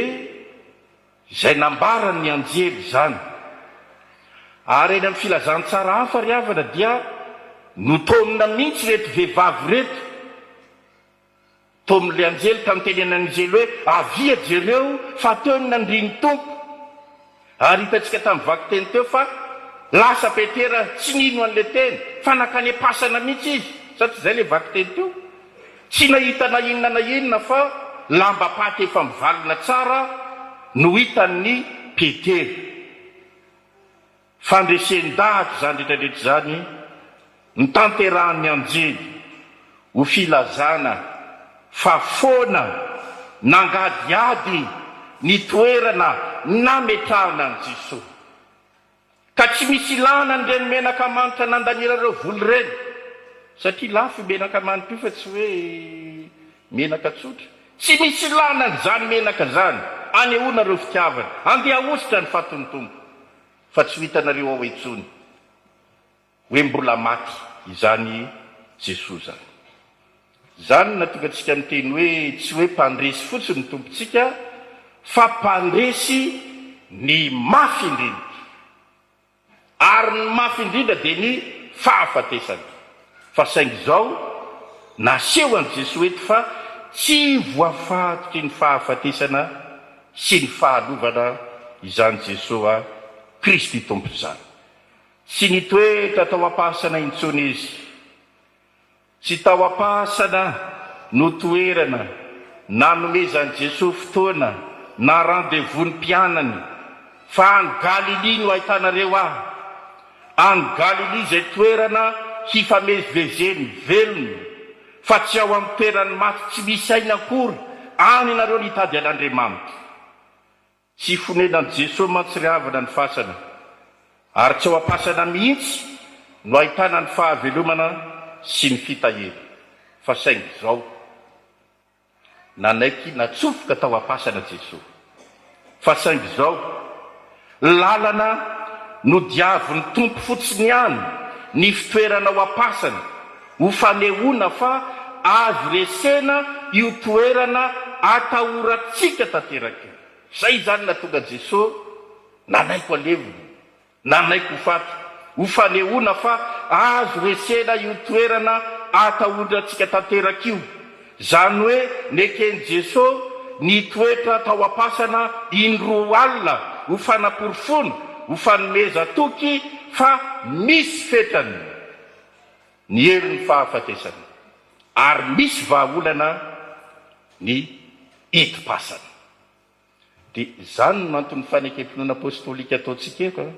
[SPEAKER 8] izay nambaran' ny anjely izany. Ary eny amin'ny filazantsara hafa ry havana dia notaomina mihitsy ireto vehivavy ireto, taomin'ilay anjely ka nitenenan'ny anjely hoe, Avia jereo fa teo ny nandrian'ny Tompo. Ary hitantsika tamin'ny vakiteny teo fa lasa Petera tsy nino an'ilay teny fa nankany am-pasana mihitsy izy, sa tsy izay ilay vakiteny teo? Tsy nahita na inona na inona fa lambam-paty efa mivalona tsara no hitan'i Petera. Fandresen-dahatra izany rehetra rehetra izany notanterahan'ny anjely ho filazana fa foana nangadihady ny toerana nametrahana an'i Jesoa. Ka tsy misy ilana an'ireny menaka manitra nandaniana ireo vola ireny, satria lafo io menaka manitra io fa tsy hoe menaka tsotra. Tsy misy ilana an'izany menaka izany, anehoana ireo fitiavana. Andeha ahosotra ny fatin'ny Tompo, fa tsy ho hitanareo ao intsony hoe mbola maty izany Jesoa izany. Izany no nahatonga antsika niteny hoe tsy hoe mpandresy fotsiny ny Tompontsika fa mpandresy ny mafy indrindra. Ary ny mafy indrindra dia ny fahafatesana. Fa saingy izao, naseho an'i Jesoa eto fa tsy voafatotry ny fahafatesana sy ny fahalovana izany Jesoa Kristy Tompo izany. Tsy nitoetra tao am-pasana intsony Izy. Tsy tao am-pasana no toerana nanomezan'i Jesoa fotoana na rendez-vous ny mpianany fa any Galilia no ahitanareo ahy. Any Galilia izay toerana hifamezivezen'ny velona fa tsy ao amin'ny toeran'ny maty tsy misy aina akory, any ianareo no hitady an'Andriamanitra. Tsy fonenan'i Jesoa mantsy ry havana ny fasana, ary tsy ao am-pasana mihitsy no ahitana ny fahavelomana sy ny fitahiana. Fa saingy izao. Nanaiky natsofoka tao am-pasana Jesoa. Fa saingy izao, lalana nodiavin'ny Tompo fotsiny ihany ny fitoerana ao am-pasana ho fanehoana fa azo resena io toerana atahorantsika tanteraka io. Izay izany nahatonga Jesoa nanaiky ho alevina. Nanaiky ho faty, ho fanehoana fa azo resena io toerana atahondrantsika tanteraka io. Izany hoe neken'i Jesoa nitoetra tao am-pasana indroa alina ho fanaporofoana, ho fanomezan-toky fa misy fetrany ny herin'ny fahafatesana ary misy vahaolana ny hidim-pasana. Dia izany no anton'ny fanekem-pinoana apostolika ataontsika eto an!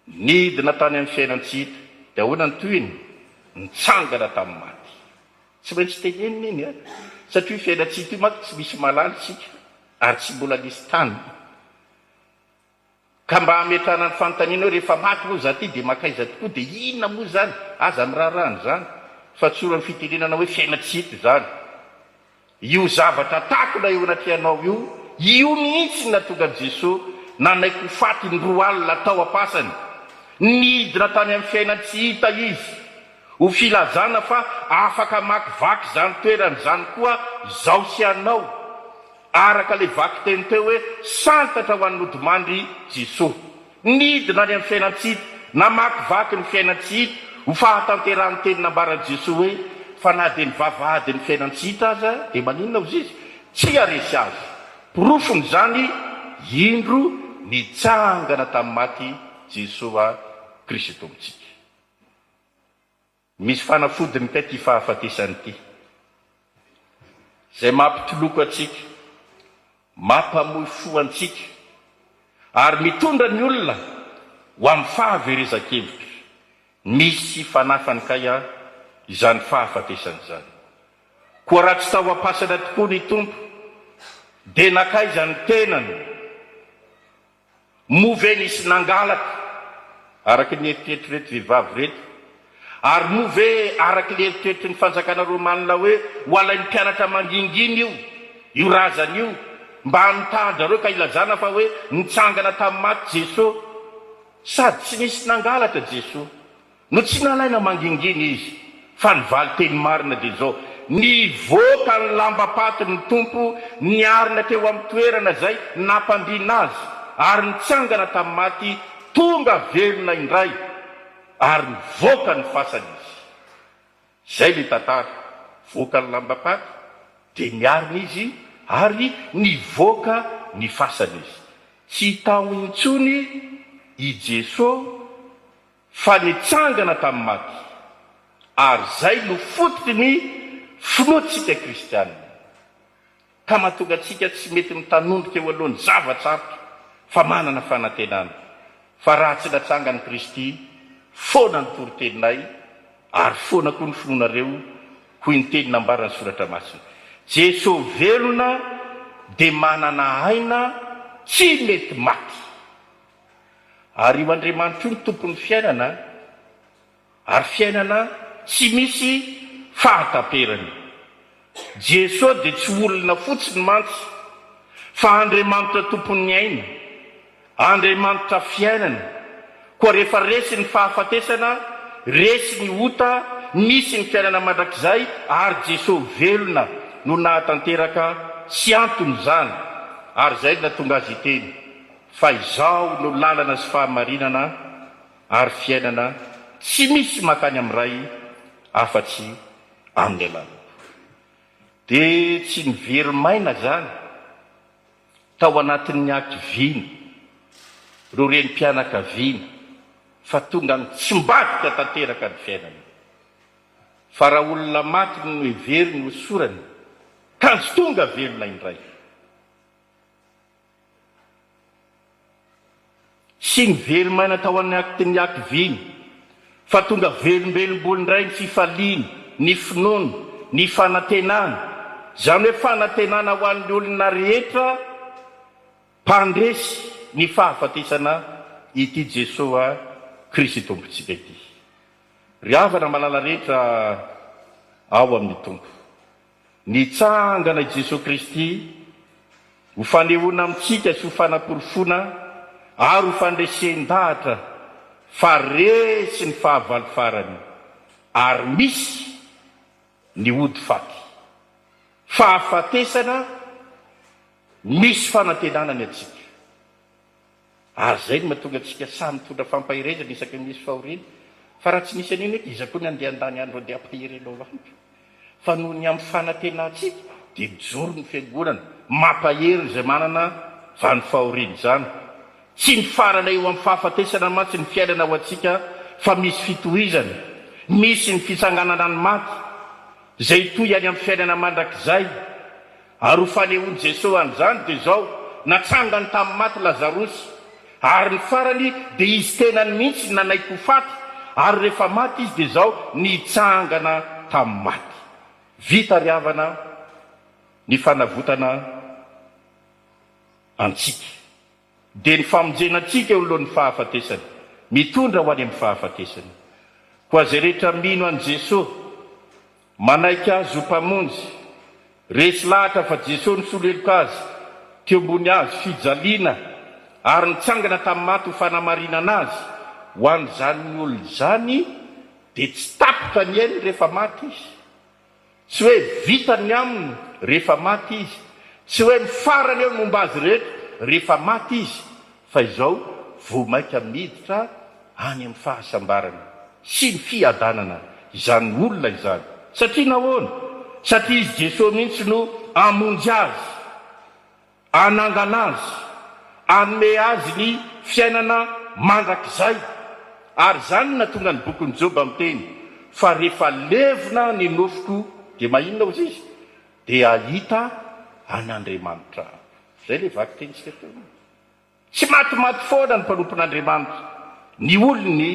[SPEAKER 8] Nidina tany amin'ny fiainan-tsy hita. Dia ahoana ny tohiny? Nitsangana tamin'ny maty. Tsy maintsy tenenina iny an! Satria io fiainan-tsy hita io manko tsy misy mahalala isika ary tsy mbola nisy tany. Ka mba hametrahana ny fanontaniana hoe rehefa maty moa za ty dia mankaiza tokoa dia inona moa izany? Aza miraharaha an'izany fa tsory amin'ny fitenenana hoe fiainan-tsy hita izany. Io zavatra takona eo anatrehanao io, io mihitsy no nahatonga an'i Jesoa nanaiky ho faty indroa alina tao am-pasany. Nidina tany amin'ny fiainan-tsy hita Izy ho filazana fa afaka hamakivaky izany toerana izany koa izaho sy ianao. Araka ilay vakiteny teo hoe santatra ho an'ny nodimandry Jesoa. Nidina any amin'ny fiainan-tsy hita, namakivaky ny fiainan-tsy hita ho fahatanterahan'ny teny nambaran'i Jesoa hoe fa na dia ny vavahadin'ny fiainan-tsy hita aza dia maninona hozy izy? Tsy haresy azy. Porofon'izany, indro nitsangana tamin'ny maty Jesoa Kristy Tompontsika. Misy fanafodiny kay ity fahafatesana ity, izay mampitoloko antsika, mampamoy fo antsika, ary mitondra ny olona ho amin'ny fahaverezan-kevitra. Misy fanafany kay an izany fahafatesana izany. Koa raha tsy tao am-pasana tokoa ny Tompo, dia nankaiza ny tenany? Moa ve nisy nangalatra, araka ny eritreritr'ireto vehivavy ireto? Ary moa ve araka ilay eritreritry ny fanjakana romanina hoe ho alain'ny mpianatra mangingina io, io razana io, mba hamitahan-dRareo ka hilazana fa hoe nitsangana tamin'ny maty Jesoa? Sady tsy nisy nangalatra Jesoa. No tsy nalaina mangingina izy, fa ny valinteny marina dia izao, Nivoaka ny lambam-paty ny Tompo, niarina teo amin'ny toerana izay nampandriana Azy, ary nitsangana tamin'ny maty, tonga velona indray, ary nivoaka ny fasana Izy. Izay ilay tantara, voaka ny lambam-paty, dia niarina Izy, ary nivoaka ny fasana Izy. Tsy tao intsony i Jesoa. Fa nitsangana tamin'ny maty. Ary izay no fototry ny finoantsika kristiana. Ka mahatonga antsika tsy mety mitanondrika eo alohan'ny zava-tsarotra fa manana fanantenana fa raha tsy natsangan'i Kristy, foana ny toriteninay ary foana koa ny finoanareo hoy ny teny nambaran'ny Soratra Masina. Jeso velona dia manana aina tsy mety maty. Ary io Andriamanitra io no tompon'ny fiainana, ary fiainana tsy misy fahataperany. Jesoa dia tsy olona fotsiny mantsy, fa Andriamanitra tompon'ny aina, Andriamanitra fiainana. Koa rehefa resy ny fahafatesana, resy ny ota, misy ny fiainana mandrakizay, ary Jesoa velona no nahatanteraka sy anton'izany, ary izay no nahatonga Azy hiteny. Fa Izaho no lalana sy fahamarinana ary fiainana, tsy misy mankany amin'ny Ray afa-tsy amin'ny alalako. Dia tsy niveri-maina izany tao anatin'ny hakiviana ireo renim-pianakaviana fa tonga nitsimbadika tanteraka ny fiainany. Fa raha olona maty no noheveriny ho sorany, kanjo tonga velona indray. Tsy nivelo-maina tao anatin'ny hakiviany, fa tonga velombelom-bolo indray ny fifaliany, ny finoany, ny fanantenany, izany hoe fanantenana ho an'ny olona rehetra mpandresy ny fahafatesana ity Jesoa Kristy Tompontsika ity. Ry havana malala rehetra ao amin'ny Tompo. Nitsangana i Jesoa Kristy ho fanehoana amintsika sy ho fanaporofoana ary ho fandresen-dahatra fa resy ny fahavalo farany ary misy ny ody faty. Fahafatesana misy fanantenana ny antsika. Ary izay no mahatonga antsika samy mitondra fampaherezana isaky ny misy fahoriana. Fa raha tsy nisy an'iny hoe iza koa ny andeha handany andro andeha hampahery anao amiko. Fa noho ny amin'ny fanantenantsika dia mijoro ny fiangonana, mampahery izay manana izany fahoriana izany. Tsy mifarana eo amin'ny fahafatesana mantsy ny fiainana ho antsika fa misy fitohizana, misy ny fitsanganana ny maty izay hitohy any amin'ny fiainana mandrakizay. Ary ho fanehoan'i Jesoa an'izany dia izao, natsangany tamin'ny maty Lazarosy, ary ny farany dia Izy tenany mihitsy nanaiky ho faty, ary rehefa maty Izy dia izao, nitsangana tamin'ny maty. Vita ry havana ny fanavotana antsika. Dia ny famonjena antsika eo anoloan'ny fahafatesana, mitondra ho any amin'ny fahafatesana. Koa izay rehetra mino an'i Jesoa, manaiky Azy ho Mpamonjy, resy lahatra fa Jesoa nisolo heloka azy teo ambony hazo fijaliana ary nitsangana tamin'ny maty ho fanamarinana azy, ho an'izany olona izany dia tsy tapitra ny ainy rehefa maty izy. Tsy hoe vita ny aminy rehefa maty izy, tsy hoe mifarana eo ny momba azy rehetra rehefa maty izy, fa izao vao mainka miditra any amin'ny fahasambarana sy ny fiadanana izany olona izany. Satria nahoana? Satria izy Jesoa mihitsy no hamonjy azy. Hanangana azy, hanome azy ny fiainana mandrakizay. Ary izany no nahatonga ny bokin'i Joba miteny fa rehefa levona ny nofoko dia mahinona hozy izy? Dia hahita an'Andriamanitra aho. Izay ilay vakitenintsika teo. Tsy matimaty foana ny mpanompon'Andriamanitra, ny olon'ny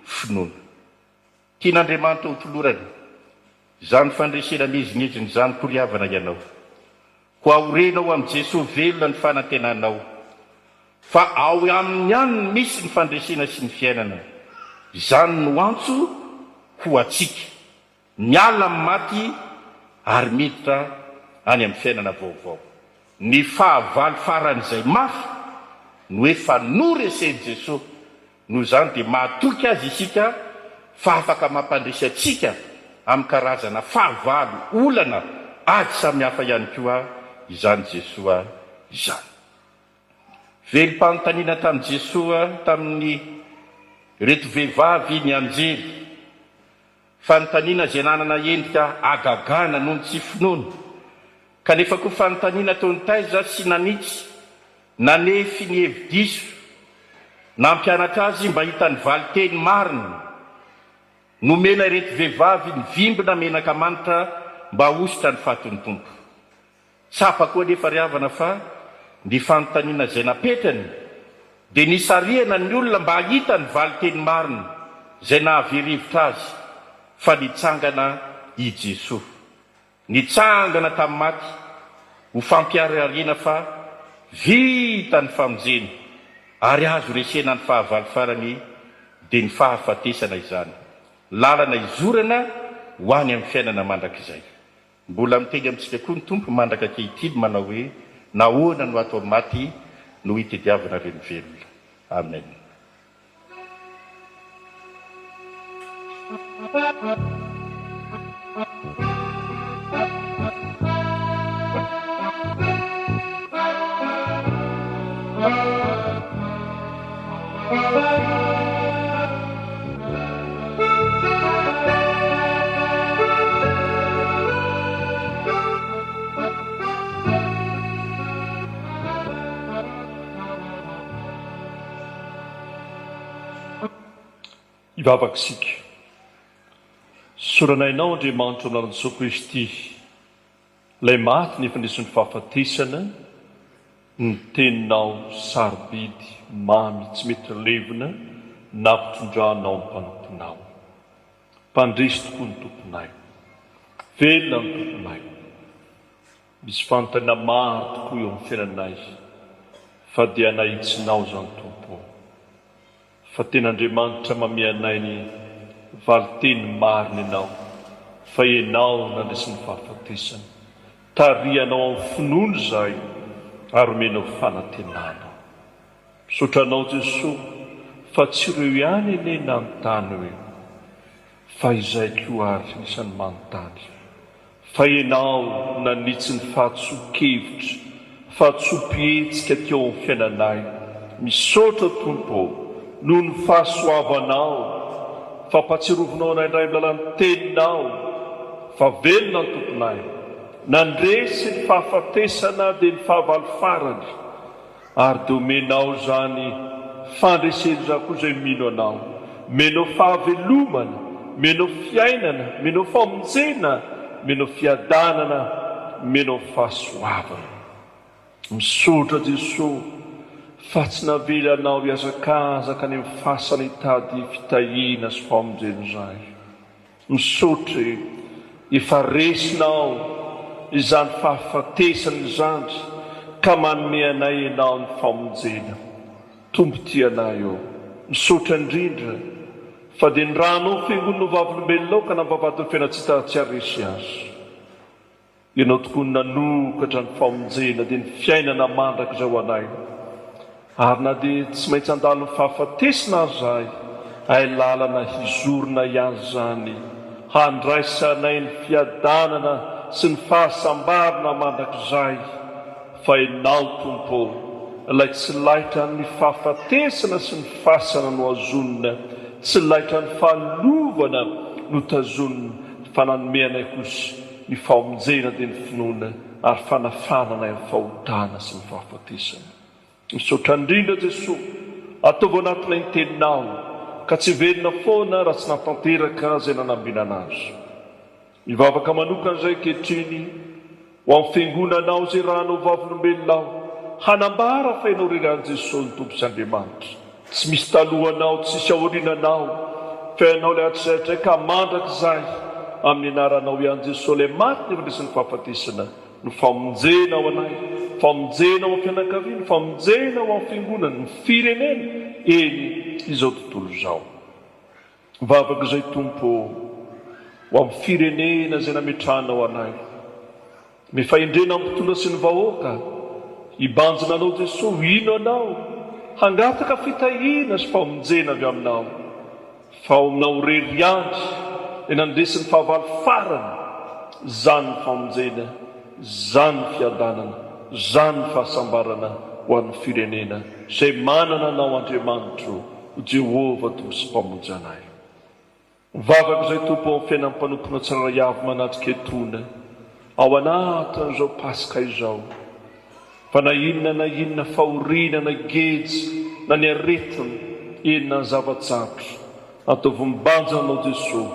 [SPEAKER 8] finoana. Tian'Andriamanitra ho tolorana izany fandresena miezinezina izany koa ry havana ianao. Koa aoreno ao amin'i Jesoa velona ny fanantenanao, fa ao Aminy ihany no misy ny fandresena sy ny fiainana. Izany no antso ho antsika, miala amin'ny maty ary miditra any amin'ny fiainana vaovao. Ny fahavalo faran'izay mafy no efa noresen'i Jesoa Noho izany dia mahatoky Azy isika fa afaka mampandresy antsika amin'ny karazana fahavalo, olana, ady samihafa ihany koa izany Jesoa izany. Velom-panontaniana tamin'i Jesoa tamin'ny ireto vehivavy ny anjely. Fanontaniana izay nanana endrika hagagana noho ny tsy finoana, kanefa koa fanontaniana toa nitaiza sy nanitsy, nanefy ny hevi-diso, nampianatra azy mba hita ny valin-teny marina. Nomena ireto vehivavy nivimbina menaka manitra mba hahosotra ny fatin'ny Tompo. Tsapa koa anefa ry havana fa ny fanontaniana izay napetrany dia nisarihana ny olona mba hahita ny valin-teny marina izay nahavery hevitra azy fa nitsangana i Jesoa. Nitsangana tamin'ny maty ho fampiharihariana fa vita ny famonjena ary azo resena ny fahavalo farany dia ny fahafatesana izany. Lalana izorana ho any amin'ny fiainana mandrakizay. Mbola miteny amintsika koa ny Tompo mandraka ankehitriny manao hoe, Nahoana no ato amin'ny maty no itediavanareo ny velona? Amen.
[SPEAKER 2] Hivavaka isika. Isaorana Ianao Andriamanitra ao amin'ny anaran'i Jesoa Kristy. Ilay maty nefa nisy ny fahafatesana, ny teninao sarobidy, mamy, tsy mety levona, nampitondranao ny mpanomponao. Mpandresy tokoa ny Tomponay. Velona ny Tomponay. Misy fanontaniana maro tokoa eo amin'ny fiainanay, fa dia nahitsinao izany Tompo ô. Fa tena Andriamanitra mamehy anay ny valinteny marina Ianao fa Ianao nandresy ny fahafatesana. Tarihanao amin'ny finoana izahay ary omenao fanantenana. Misaotra Anao Jesoa fa tsy ireo ihany anie nanontany hoe fa izay koa ary isan'ny manontany. Fa Ianao nanitsy ny fahadisoan-kevitra, fahadisoam-pihetsika teo amin'ny fiainanay. Misaotra Tompo ô, noho ny fahasoavanao, fampatsirovinao anay indray amin'ny lalan'ny Teninao, fa velona ny Tomponay. Nandresy ny fahafatesana dia ny fahavalo farany. Ary dia omenao izany fandresena izany koa izay mino Anao. Omenao fahavelomana, omenao fiainana, omenao famonjena, omenao fiadanana, omenao fahasoavana. Misaotra Jesoa fa tsy navelanao hihazakazaka any amin'ny fasana hitady fitahiana sy famonjena izahay. Misaotra e! Efa resinao izany fahafatesana izany ka manome anay Ianao ny famonjena. Tompo tia anay ô! Misaotra indrindra fa dia ny ranao fiangonana ho vavolombelonao ka nampavadin'ny fiainana tsy hita tsy haharesy azy. Ianao tokoa no nanokatra ny famonjena, dia ny fiainana mandrakizay ho anay. Ary na dia tsy maintsy handalo ny fahafatesana aza izahay, hay lalana hizorona ihany izany, handraisanay ny fiadanana sy ny fahasambarana mandrakizay. Fa Ianao, Tompo ô, ilay tsy laitran'ny fahafatesana sy ny fasana no hazonina, tsy laitran'ny fahalovana no tazonina, fa nanome anay kosa ny famonjena dia ny finoana ary fanafahana anay amin'ny fahotana sy ny fahafatesana. Misaotra indrindra Jesoa, ataovy ao anatinay ny teninao ka tsy hiverina foana raha tsy nahatanteraka izay nanambinana azy. Mivavaka manokana izay ankehitriny ho amin'ny fiangonanao izay rahanao vavolombelonao hanambara fa ianao irery ihany Jesoa no Tompo sy Andriamanitra. Tsy misy talohanao, tsisy aoriananao, fa ianao ilay hatrizay hatrizay ka mandrakizay, amin'ny anaranao ihany Jesoa ilay maty nefa nandresy ny fahafatesana no famonjena ho anay, famonjena ho an'ny fianakaviana, famonjena ho an'ny fiangonana, ny firenena, eny izao tontolo izao. Vavaka izay Tompo ô, ho amin'ny firenena izay nametrahanao anay. Ny fahendrena amin'ny mpitondra sy ny vahoaka, hibanjina Anao Jesoa, hino Anao, hangataka fitahiana sy famonjena avy Aminao. Fa ao Aminao irery ihany Ilay nandresy ny fahavalo farany, izany ny famonjena, izany ny fiadanana, izany ny fahasambarana ho an'ny firenena izay manana Anao Andriamanitro ho Jehovah Tompo sy Mpamonjy anay. Mivavaka izay Tompo ao amin'ny fiainan'ny mpanomponao tsirairay avy manatrika etoana ao anatin'izao Paska izao fa na inona na inona fahoriana na geja na ny aretina eny na ny zava-tsarotra ataovy mibanjina Anao Jesoa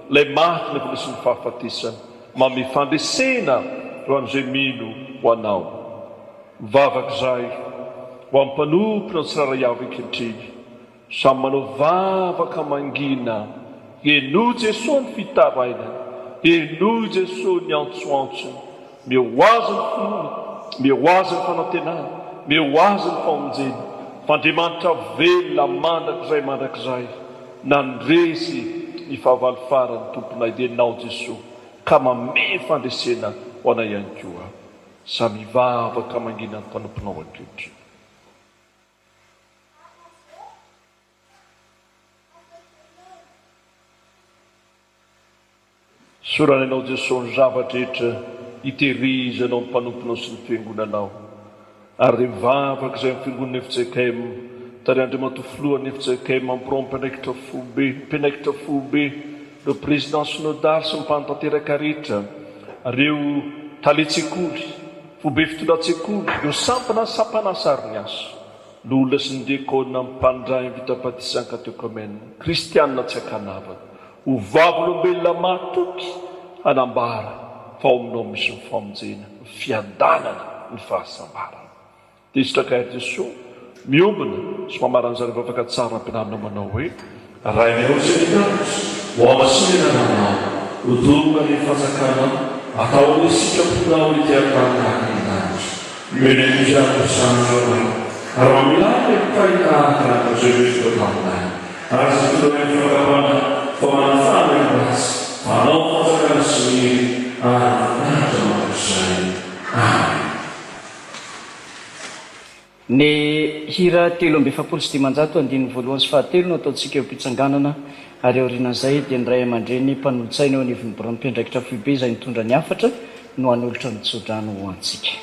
[SPEAKER 2] ilay maty nefa nisy ny fahafatesana manome fandresena ho an'izay mino ho Anao. Mivavaka izahay ho amin'ny mpanomponao tsirairay avy ankehitriny Samy manao vavaka mangina. Henoy Jesoa ny fitarainany, henoy Jesoa ny antsoantsony. Meo ho azy ny finoana, meo ho azy ny fanantenana, meo ho azy ny famonjena. Fa Andriamanitra velona mandrakizay mandrakizay, nandresy ny fahavalo farany Tomponay dia Ianao Jesoa, ka manome fandresena ho anay ihany koa. Samy hivavaka mangina ny mpanomponao ankehitriny. Sorana Ianao Jesoa ny zava-drehetra itehirizanao ny mpanomponao sy ny fiangonanao. Ary dia mivavaka izay amin'ny fiangonana fjkm, tary Andriamatoa Filohan'ny fjkm, amin'ny birao mpiandraikitra foibe, mpiandraikitra foibe, ireo président synodaly sy ny mpanatanteraka rehetra, ireo talen-tsekoly, Foibe fitondran-tsekoly, ireo sampana sy sampan'asa ary ny asa. Loholona sy ny diakona, mpandray ny vita batisa ankatekomena, kristianina tsy ankanavaka, ho vavolombelona mahatoky hanambara fa ao aminao misy ny famonjena, ny fiadanana, ny fahasambarana. Tezitra kay ry Jesoa, miombona sy mamarana izany vavaka tsara ampianarina manao hoe. Rainay ao izay any an-danitra, ho hamasinina ny anaranao, ho tonga ny fanjakanao, atao amin'ny sitraponao ety an-tany tahaka ny an-danitra. Omenay ny fiainana isan'andro anay, ary mamelà ny helokay tahaka ny izay meloka taminay. Ary aza tonga ny fakam-panahy, fa manafà ny ratsy, fa Anao ny fanjakana sy ny hery ary ny voninahitra mandrakizay.
[SPEAKER 1] hira 543 andininy voalohany sy fahatelo no ataontsika eo am-pitsanganana ary aorianan'izay dia ny ray aman-dreny mpanolotsaina eo anivon'ny biraon'ny mpiandraikitra foibe izay nitondra ny hafatra no hanolotra ny tsodrano ho antsika.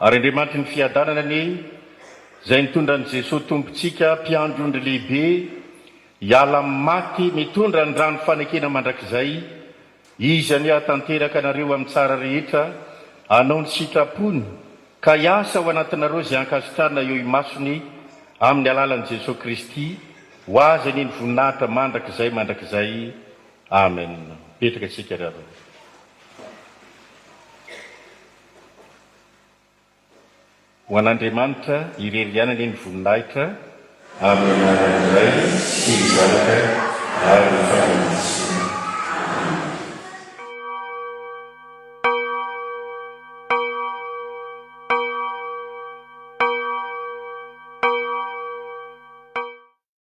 [SPEAKER 8] Ary Andriamanitry ny fiadanana anie, izay nitondra an'i Jesoa Tompontsika, Mpiandry ondry lehibe, hiala amin'ny maty, mitondra ny rano fanekena mandrakizay, Izy anie hahatanteraka anareo amin'ny tsara rehetra, hanao ny sitrapony, ka hiasa ao anatinareo izay ankasitrahana eo imasony, amin'ny alalan'i Jesoa Kristy, ho Azy anie ny voninahitra mandrakizay mandrakizay. Amen. Mipetraka isika ry havana. Ho an'Andriamanitra irery ihany anie ny voninahitra. Amin'ny anaran'ny Ray sy ny Zanaka.